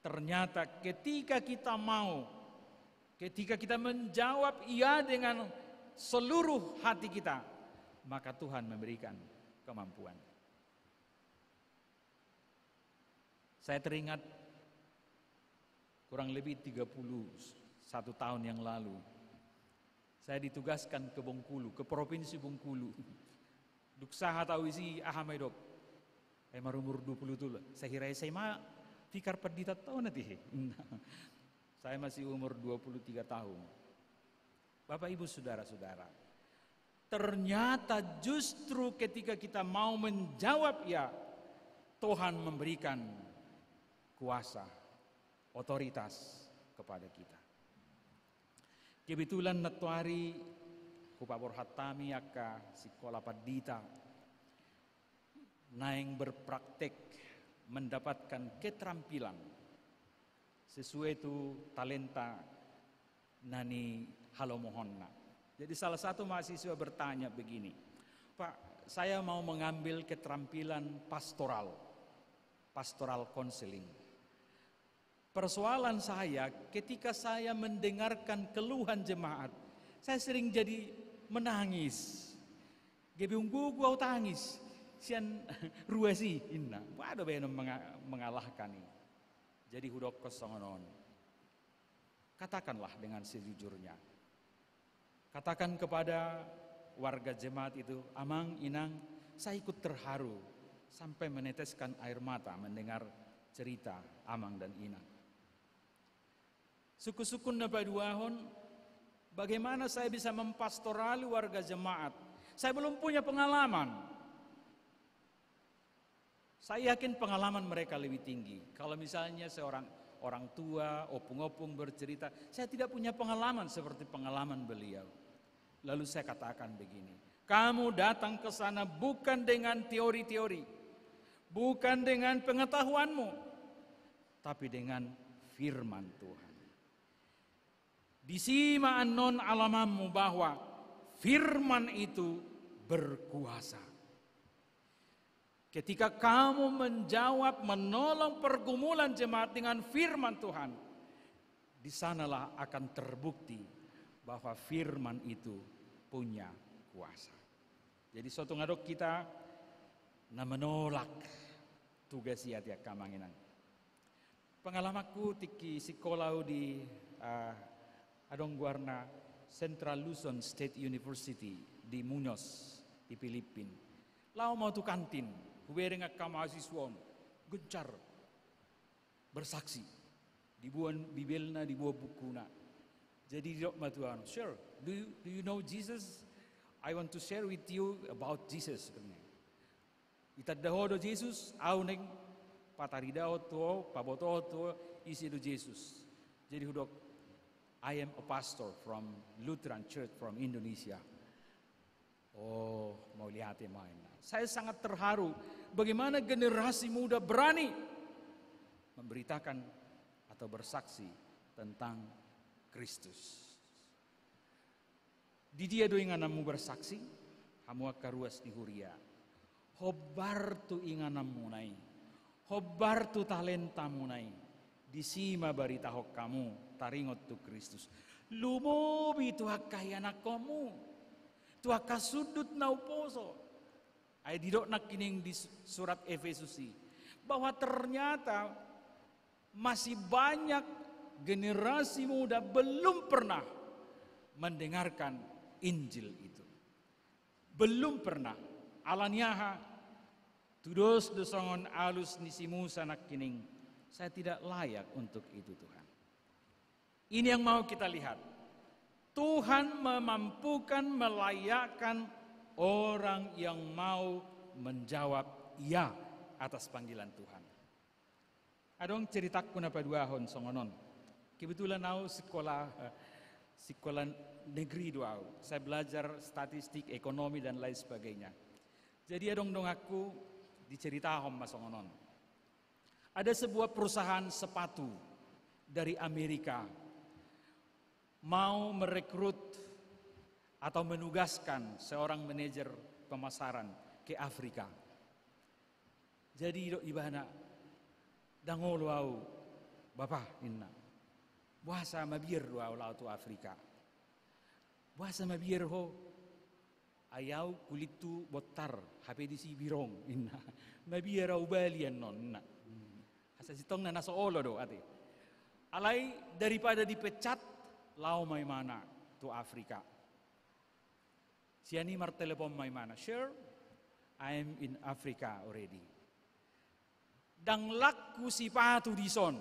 Ternyata ketika kita mau, ketika kita menjawab ya dengan seluruh hati kita, maka Tuhan memberikan kemampuan. Saya teringat kurang lebih tiga puluh satu tahun yang lalu, saya ditugaskan ke Bengkulu, ke Provinsi Bengkulu. Dung sahat ahu disi, aha ma didok? "Eh, marumur dua puluh tolu." Sahira S M A, pikar pandita tau nanti. Saya masih umur dua puluh tiga tahun. Bapak, Ibu, saudara-saudara, ternyata justru ketika kita mau menjawab ya, Tuhan memberikan kuasa, otoritas kepada kita. Kebetulan nantoari hupaborhat hami angka sikola pandita naeng berpraktek mendapatkan keterampilan sesuai tu talenta na nihalomohonna. Jadi salah satu mahasiswa bertanya begini, "Pak, saya mau mengambil keterampilan pastoral, pastoral counseling. Persoalan saya, ketika saya mendengarkan keluhan jemaat, saya sering jadi menangis. Gabe umgogo ahu tangis sian ruas i," ninna. Boha do bahenon menga-, mengalahkan i? Jadi hudokkon songon on. Katakanlah dengan sejujurnya. Katakan kepada warga jemaat itu, "Amang, Inang, saya ikut terharu sampai meneteskan air mata mendengar cerita Amang dan Inang." Sungkun-sungkun na paduahon, bagaimana saya bisa mempastorali warga jemaat? Saya belum punya pengalaman. Saya yakin pengalaman mereka lebih tinggi. Kalau misalnya seorang orang tua, opung-opung bercerita, saya tidak punya pengalaman seperti pengalaman beliau. Lalu saya katakan begini, "Kamu datang ke sana bukan dengan teori-teori, bukan dengan pengetahuanmu, tapi dengan firman Tuhan." Disi ma annon alamanmu bahwa firman itu berkuasa. Ketika kamu menjawab, menolong pergumulan jemaat dengan firman Tuhan, di sanalah akan terbukti bahwa firman itu punya kuasa. Jadi, so tung adong hita na menolak tugas i, ate angka amang inang. Pengalamanku tingki sikola au di, ah, adong goarna Central Luzon State University di Muñoz, di Pilipin. Laho ma au tu kantin, hubereng angka mahasiswa on, gencar bersaksi. Diboan bibelna, diboan bukuna. Jadi didok ma tu ahu, "Sir, do you, do you know Jesus? I want to share with you about Jesus." Itanda ho do Jesus? Ahu naeng pataridahon tu ho, pabotohon tu ho ise do Jesus. Jadi hudok, "I am a pastor from Lutheran Church from Indonesia." "Oh, mauliate ma," ninna. Saya sangat terharu bagaimana generasi muda berani memberitakan atau bersaksi tentang Kristus. Di dia do ingananmu bersaksi, hamu angka ruas ni huria? Hombar tu ingananmuna i, hombar tu talentamuna i, disi ma baritahon hamu taringot tu Kristus. Lumobi tu angka ianakkonmu, tu angka sundut na umposo. Ai didok nangkining di su-, surat Efesus i, bahwa ternyata masih banyak generasi muda belum pernah mendengarkan Injil itu. Belum pernah. Ala ni aha? Tudos do songon alus ni si Musa nangkining, "Saya tidak layak untuk itu, Tuhan." Ini yang mau kita lihat. Tuhan memampukan, melayakkan orang yang mau menjawab ya atas panggilan Tuhan. Adong ceritangku na paduahon songon on. Kebetulan ahu sikola, sikola negeri do ahu. Saya belajar statistik, ekonomi, dan lain sebagainya. Jadi adong donganku diceritahon ma songon on. Ada sebuah perusahaan sepatu dari Amerika mau merekrut atau menugaskan seorang manajer pemasaran ke Afrika. Jadi didok ibana, "Ndang olo ahu, Bapa," ninna. "Boasa, mabiar do ahu laho tu Afrika." "Boasa mabiar ho?" "Ai ahu kulithu bontar, hape disi birong," ninna. "Mabiar ahu bali annon," ninna. Asa sintongna na so olo do ate. Alai daripada dipecat, laho ma imana tu Afrika. Sian i martelepon ma imana, "Sir, I am in Africa already." "Ndang lakku sipatu dison.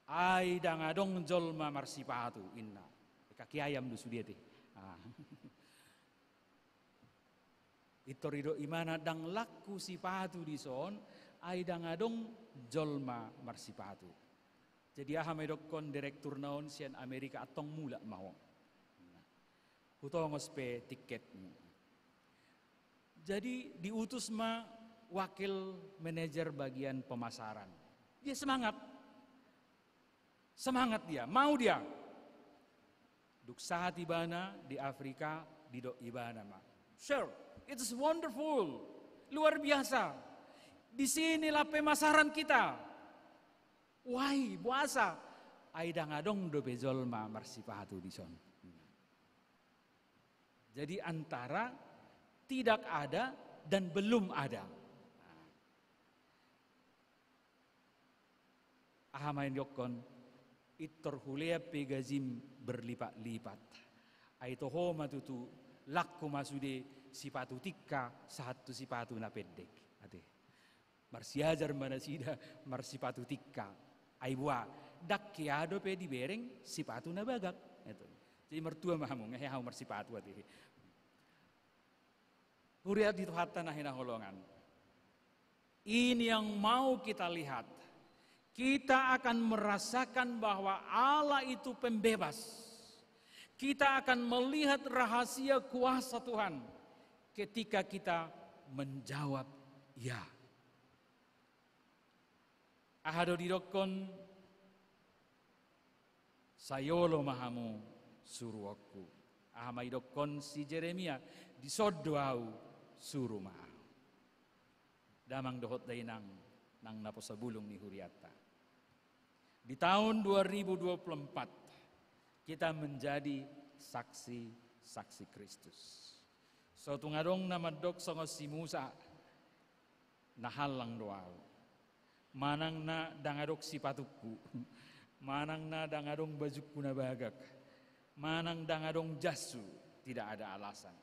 Ai ndang adong jolma marsipatu," ninna. Kaki ayam do sude ate. Ah. Pintor didok imana, "Ndang lakku sipatu dison, ai ndang adong jolma marsipatu." Jadi aha ma idokkon direkturna on sian Amerika, "Antong mulak ma ho. Hutongos pe tiketmu." Jadi diutus ma wakil manajer bagian pemasaran. Dia semangat. Semangat dia, mau dia. Dung sahat ibana di Afrika, didok ibana ma, "Sir, it is wonderful. Luar biasa. Di sinilah pemasaran kita." "Why, boasa?" "Ai ndang adong dope jolma marsipatu dison." Jadi antara tidak ada dan belum ada. Nah, aha ma idokkon, "Pintor hulean pe gajim berlipat-lipat. Ai toho ma tutu Langku ma sude sipatu tingka sahat tu sipatu na pendek. Ate. Marsiajar ma nasida marsipatu tingka. Ai boa, ndang hea dope dibereng sipatu na bagak. Ate. Jadi martua ma hamu, nunga hea hamu marsipatu ate. Huria di Tuhanta na hinaholongan. Ini yang mau kita lihat. Kita akan merasakan bahwa Allah itu pembebas. Kita akan melihat rahasia kuasa Tuhan ketika kita menjawab ya. Aha do didokkon, sai olo ma hamu suruonku. Aha ma didokkon si Jeremia, dison do ahu, suru ma ahu. Damang dohot dainang nang naposobulung ni hurianta. Di tahun dua ribu dua puluh empat, kita menjadi saksi-saksi Kristus. So tung adong na mandok songon si Musa, na hallang do ahu. Manang na ndang adong sipatungku. Manang na ndang adong bajungku na bagak. Manang ndang adong jashu, tidak ada alasan.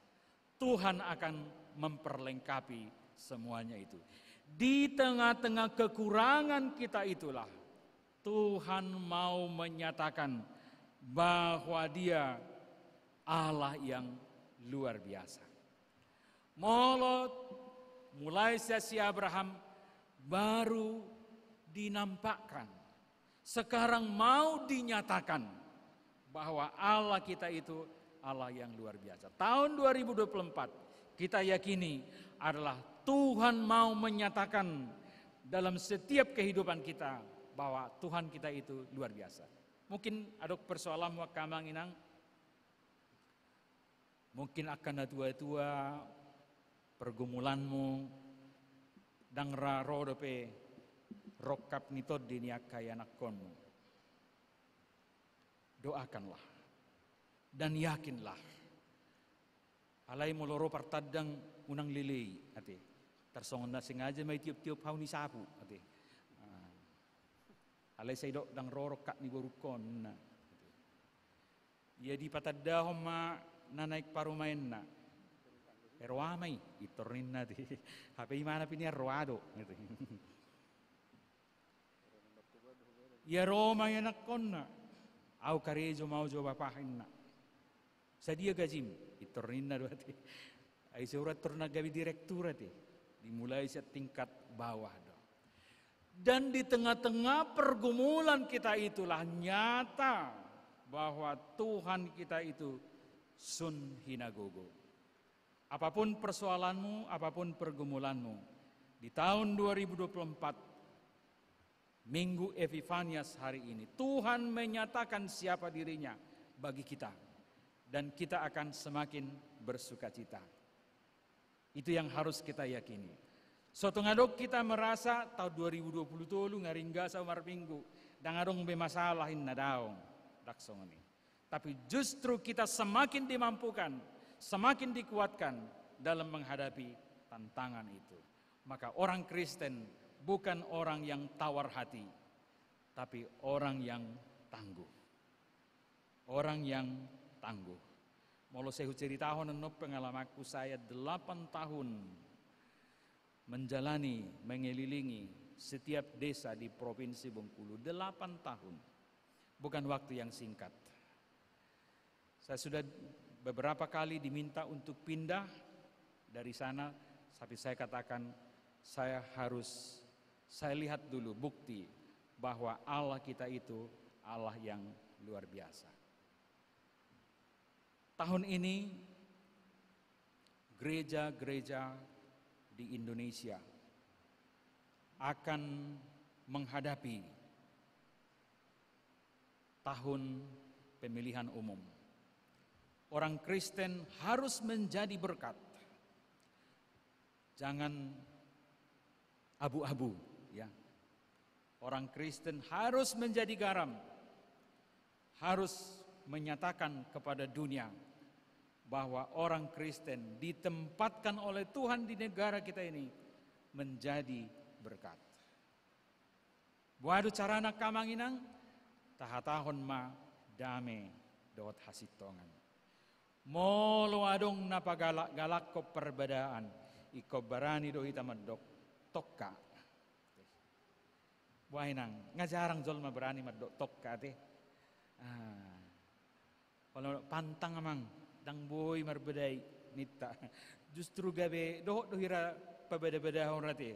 Tuhan akan memperlengkapi semuanya itu. Di tengah-tengah kekurangan kita itulah, Tuhan mau menyatakan bahwa Dia Allah yang luar biasa. Molo mulai sian si Abraham baru dinampakkan, sekarang mau dinyatakan bahwa Allah kita itu Allah yang luar biasa. Tahun dua ribu dua puluh empat, kita yakini adalah Tuhan mau menyatakan dalam setiap kehidupan kita bahwa Tuhan kita itu luar biasa. Mungkin adong persoalanmu angka amang inang, mungkin angka na tua-tua, pergumulanmu, ndang ra ro dope rongkap ni tondi ni angka ianakkonmu. Doakanlah dan yakinlah. Alai molo ro partandang, unang lelei ate. Tarsongon na sengaja ma itiop-tiop hau ni sapu ate. Ah. Alai sai dok ndang ro rongkap ni borungkon na. Ia dipatandahon ma na naeng parumaenna. Ero ama i, pintor ninna ate. Hape imana pe nian ro ahu do. Ia ro ma ianakkonna. Ahu karejo ma jo bapa inna. Sadia gajim? Pintor ninna do ate. Ai so ra tor na gabe direktur ate. Dimulai sian tingkat bawah do. Dan di tengah-tengah pergumulan kita itulah nyata bahwa Tuhan kita itu sun hinagogo. Apapun persoalanmu, apapun pergumulanmu, di tahun dua ribu dua puluh empat, Minggu Epifanias hari ini, Tuhan menyatakan siapa dirinya bagi kita. Dan kita akan semakin bersukacita. Itu yang harus kita yakini. So tung adong kita merasa tahun dua ribu dua puluh tolu nga ringgas ahu marminggu, ndang adong be masalah inna, daong. Ndang songon i. Tapi justru kita semakin dimampukan, semakin dikuatkan dalam menghadapi tantangan itu. Maka orang Kristen bukan orang yang tawar hati, tapi orang yang tangguh. Orang yang tangguh. Molo sai huceritahon annon pengalamanku, saya delapan tahun menjalani, mengelilingi setiap desa di Provinsi Bengkulu. Delapan tahun. Bukan waktu yang singkat. Saya sudah beberapa kali diminta untuk pindah dari sana, tapi saya katakan, saya harus, saya lihat dulu bukti bahwa Allah kita itu Allah yang luar biasa. Tahun ini, gereja-gereja di Indonesia akan menghadapi tahun pemilihan umum. Orang Kristen harus menjadi berkat. Jangan abu-abu, ya. Orang Kristen harus menjadi garam, harus menyatakan kepada dunia bahwa orang Kristen ditempatkan oleh Tuhan di negara kita ini menjadi berkat. Boha do carana, angka amang inang? Tahatahon ma dame dohot hasintongan. Molo adong na pagalak-galakkon parbadaan, ingkon barani do hita mandok tongka. Boha inang, nga jarang jolma barani mandok tongka ate. Ah. Olo, pantang amang, ndang boi marbadai ninta. Justru gabe dohot do hira pabada-badahon ate.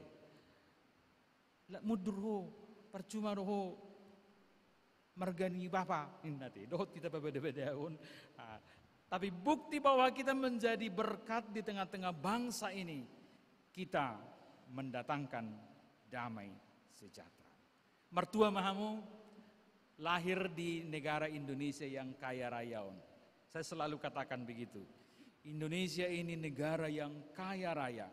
Lak mundur ho, parcuma do ho marga ni bapa, ninna ate. Dohot hita pabada-badahon. Ah, tapi bukti bahwa kita menjadi berkat di tengah-tengah bangsa ini, kita mendatangkan damai sejahtera. Martua ma hamu, lahir di negara Indonesia yang kaya raya on. Saya selalu katakan begitu. Indonesia ini negara yang kaya raya.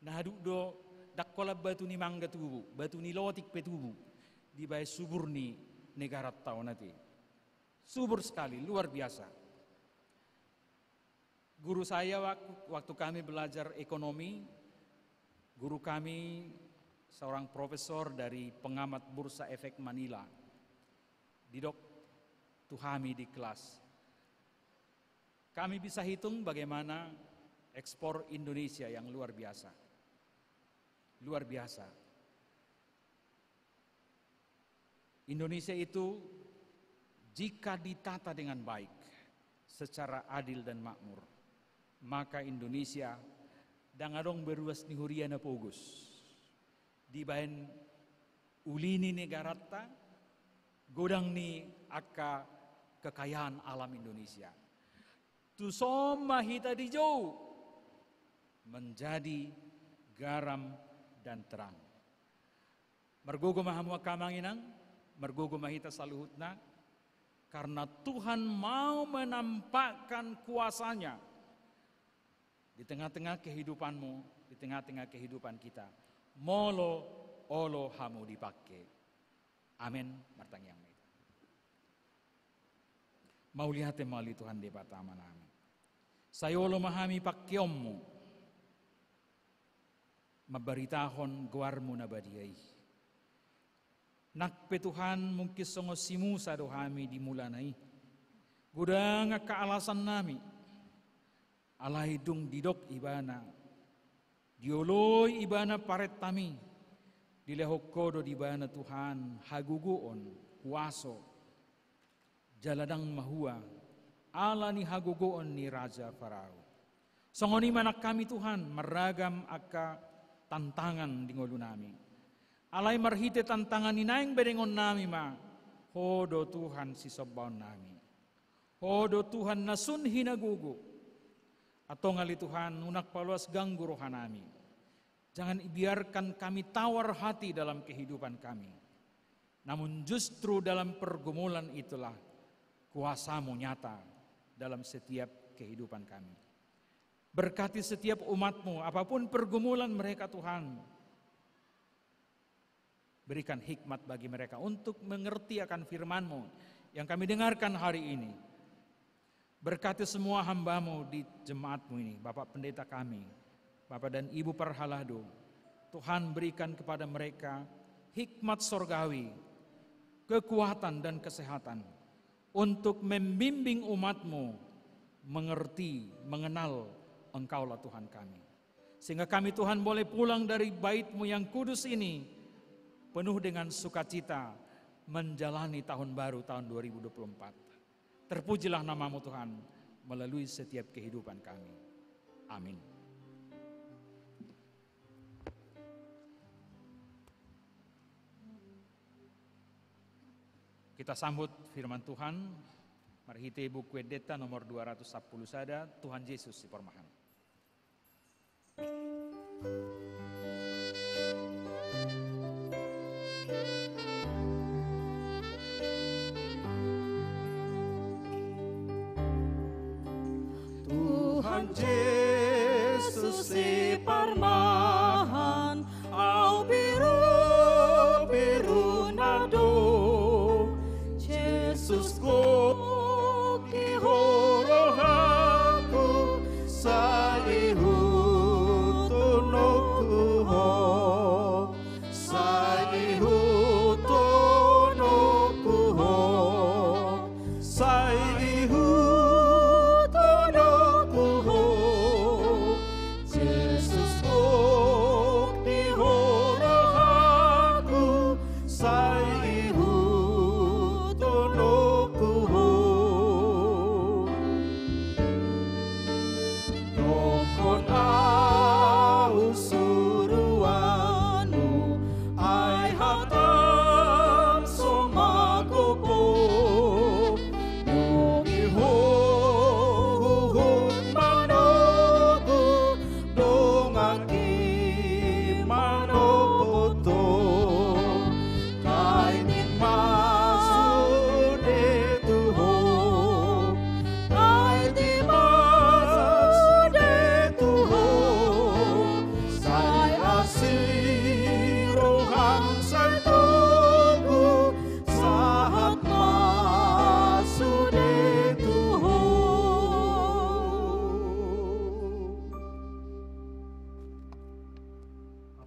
Na haduk do, ndang holan batu ni mangga tubu, batu ni lotik pe tubu dibaen subur ni negaranta on ate. Subur sekali, luar biasa. Guru saya wak-, waktu kami belajar ekonomi, guru kami seorang profesor dari pengamat bursa efek Manila. Didok tu hami di kelas. Kami bisa hitung bagaimana ekspor Indonesia yang luar biasa. Luar biasa. Indonesia itu jika ditata dengan baik, secara adil dan makmur, maka Indonesia ndang adong be ruas ni huria na pogos. Dibaen uli ni negaranta, godang ni angka kekayaan alam Indonesia. Tuson ma hita dijou menjadi garam dan terang. Margogo ma hamu angka amang inang, margogo ma hita saluhutna, karena Tuhan mau menampakkan kuasa-Nya di tengah-tengah kehidupanmu, di tengah-tengah kehidupan kita. Molo olo hamu dipangke. Amen. Martangiang ma hita. Mauliate ma di Tuhan Debata Amanami. Sai olo ma hami pangkeonmu mambaritahon goarmu na badia i. Nang pe Tuhan, mungkin songon si Musa do hami di mulana i. Godang angka alasannami. Alai dung didok ibana, dioloi ibana parentami, dilehon Ho do di ibana Tuhan hagogoon, kuaso, jala ndang mahua ala ni hagogoon ni Raja Firaun. Songon i ma nang hami Tuhan, marragam angka tantangan di ngolunami. Alai marhite tantangan i naeng berengonnami ma, Ho do Tuhan sisombaonnami. Ho do Tuhan na sun hinagogo. Antong ale Tuhan, unang paloas ganggu rohanami. Jangan biarkan kami tawar hati dalam kehidupan kami. Namun justru dalam pergumulan itulah kuasa-Mu nyata dalam setiap kehidupan kami. Berkati setiap umat-Mu, apapun pergumulan mereka, Tuhan. Berikan hikmat bagi mereka untuk mengerti akan firman-Mu yang kami dengarkan hari ini. Berkati semua hamba-Mu di jemaat-Mu ini, Bapak Pendeta kami, Bapak dan Ibu Parhalado. Tuhan, berikan kepada mereka hikmat sorgawi, kekuatan dan kesehatan untuk membimbing umat-Mu mengerti, mengenal Engkaulah Tuhan kami. Sehingga kami, Tuhan, boleh pulang dari Bait-Mu yang kudus ini penuh dengan sukacita menjalani tahun baru, tahun dua ribu dua puluh empat. Terpujilah nama-Mu, Tuhan, melalui setiap kehidupan kami. Amin. Kita sambut firman Tuhan marhite Buku Endenta nomor dua ratus sampulu sada, Tuhan Jesus Sipormahan. Tuhan Jesus Sipormahan, au birubiru na do. Jesus, goki Ho rohangku, sai ihuthononku Ho, sai ihuthononku Ho, sai ihuthononku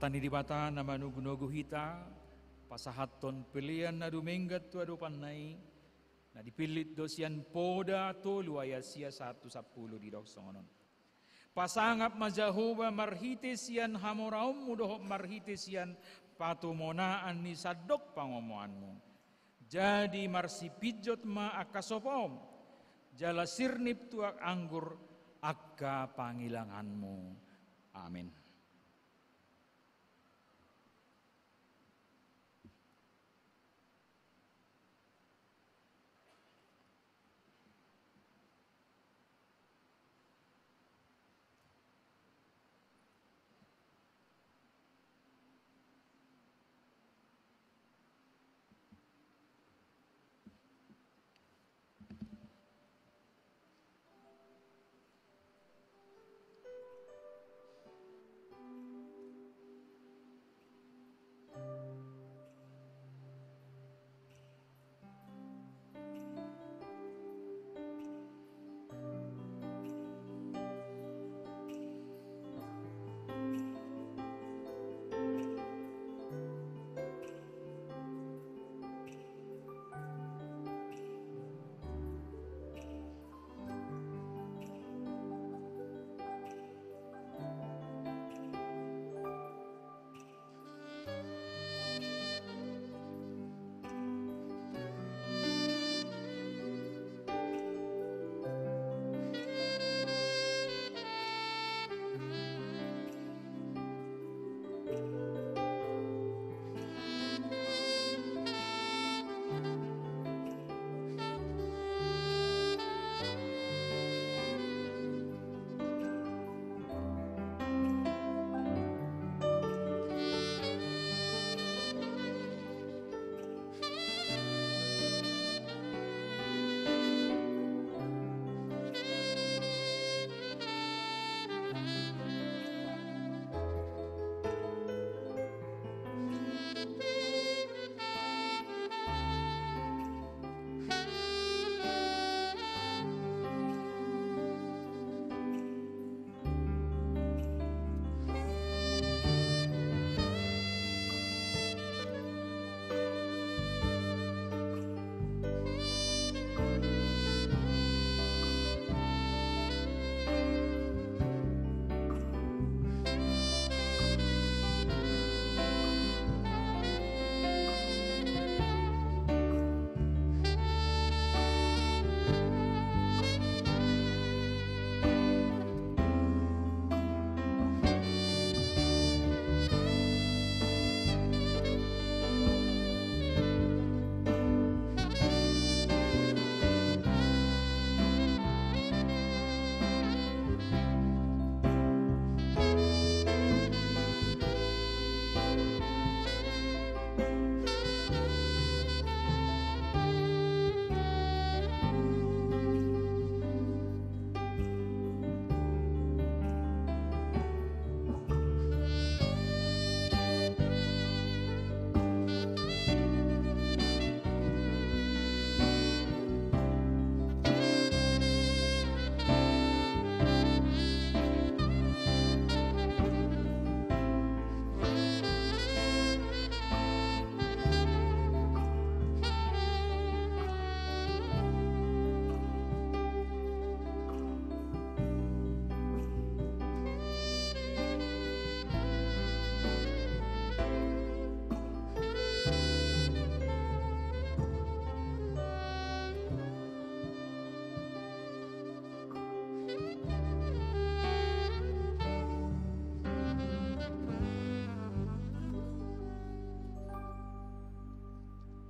Ni Debata na manogunogu hita, pasahathon pelean na dumenggan tu adopanna i, na dipillit do sian Poda tolu ayat sia sahat tu sampulu, didok songon on. Pasangap ma Jahowa marhite sian hamoraonmu dohot marhite sian patumonaan ni sandok pangomoanmu. Jadi marsipinjot ma angka sopaom, jala sirnip tuak anggur angka pangilanganmu. Amin.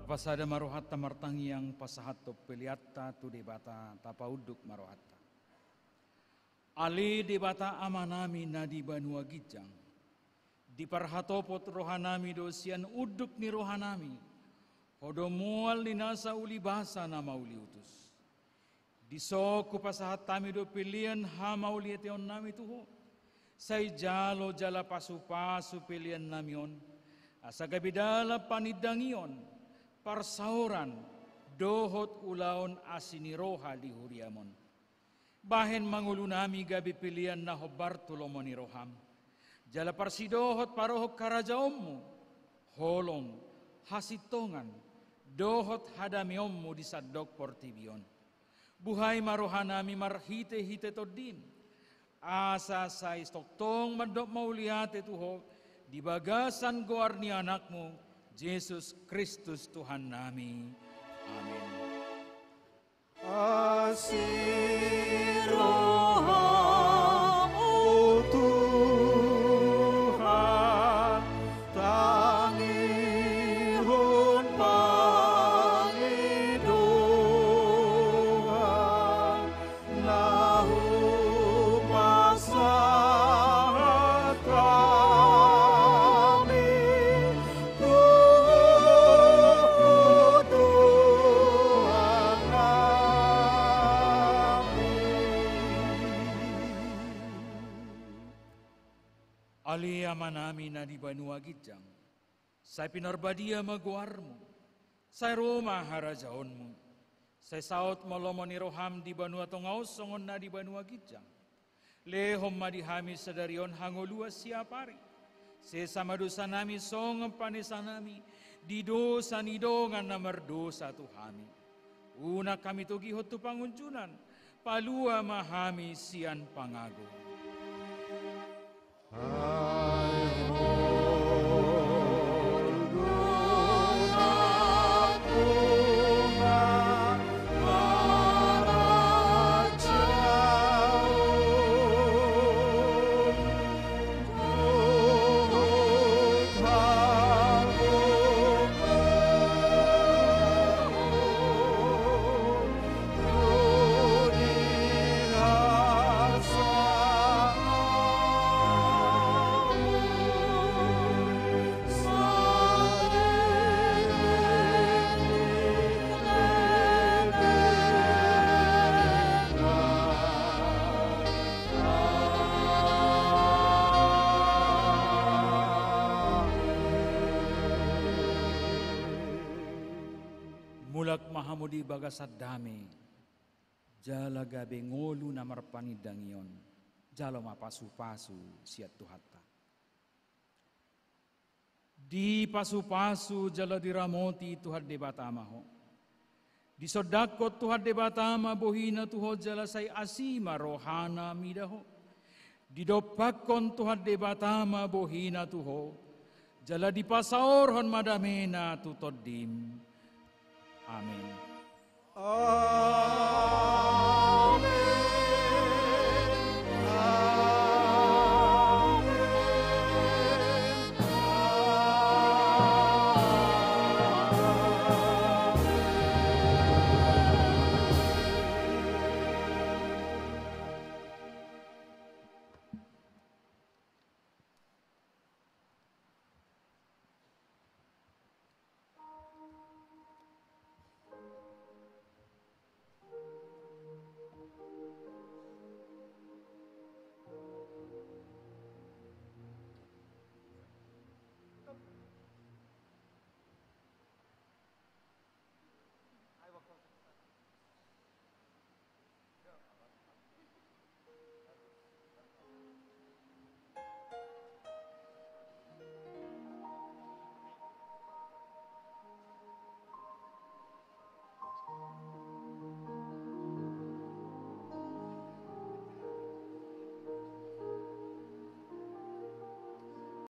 Tapasada ma rohanta martangiang pasahathon peleanta tu Debata, tapaunduk ma rohanta. Ale Debata Amanami na di banua ginjang, diparhatopot rohanami do sian unduk ni rohanami, Ho do mual ni nasa uli basa na mauliutus. Dison hupasahat hami do pelean hamauliateonnami tu Ho. Sai jalo jala pasupasu peleannami on, asa gabe dalan panindangion, parsaoran, dohot ulaon asi ni roha di huriam on. Bahen ma ngolunami gabe pelean na hombar tu lomo ni roham. Jala parsidohot parohon harajaonmu, holong, hasintongan, dohot hadameonmu di sandok portibi on. Buhai ma rohanami marhitehite Tondim, asa sai tongtong mandok mauliate tu Ho di bagasan goar ni Anakmu, Jesus Kristus Tuhannami. Amen. Asi rohamu Tuhan, tangihon pangidoan na hupasahat hami tu Tuhan nami. Ale Amanami na di banua ginjang, sai pinarbadia ma goarmu, sai ro ma harajaonmu, sai saut ma lomo ni roham di banua tonga on songon na di banua ginjang. Lehon ma di hami sadari on hangoluan siapari. Sesa ma dosanami songon panesanami di dosa ni dongan na mardosa tu hami. Unang hami togihon tu pangunjunan, palua ma hami sian pangago. Mulak ma hamu di bagasan dame, jala gabe ngolu na marpanindangion, jalo ma pasupasu sian Tuhanta. Dipasupasu jala diramoti Tuhan Debata ma ho. Disondangkon Tuhan Debata ma bohina tu ho jala sai asi ma rohana mida ho. Didompakkon Tuhan Debata ma bohina tu ho, jala dipasaorhon ma damena tu tondim. Amen. Amen. Amen.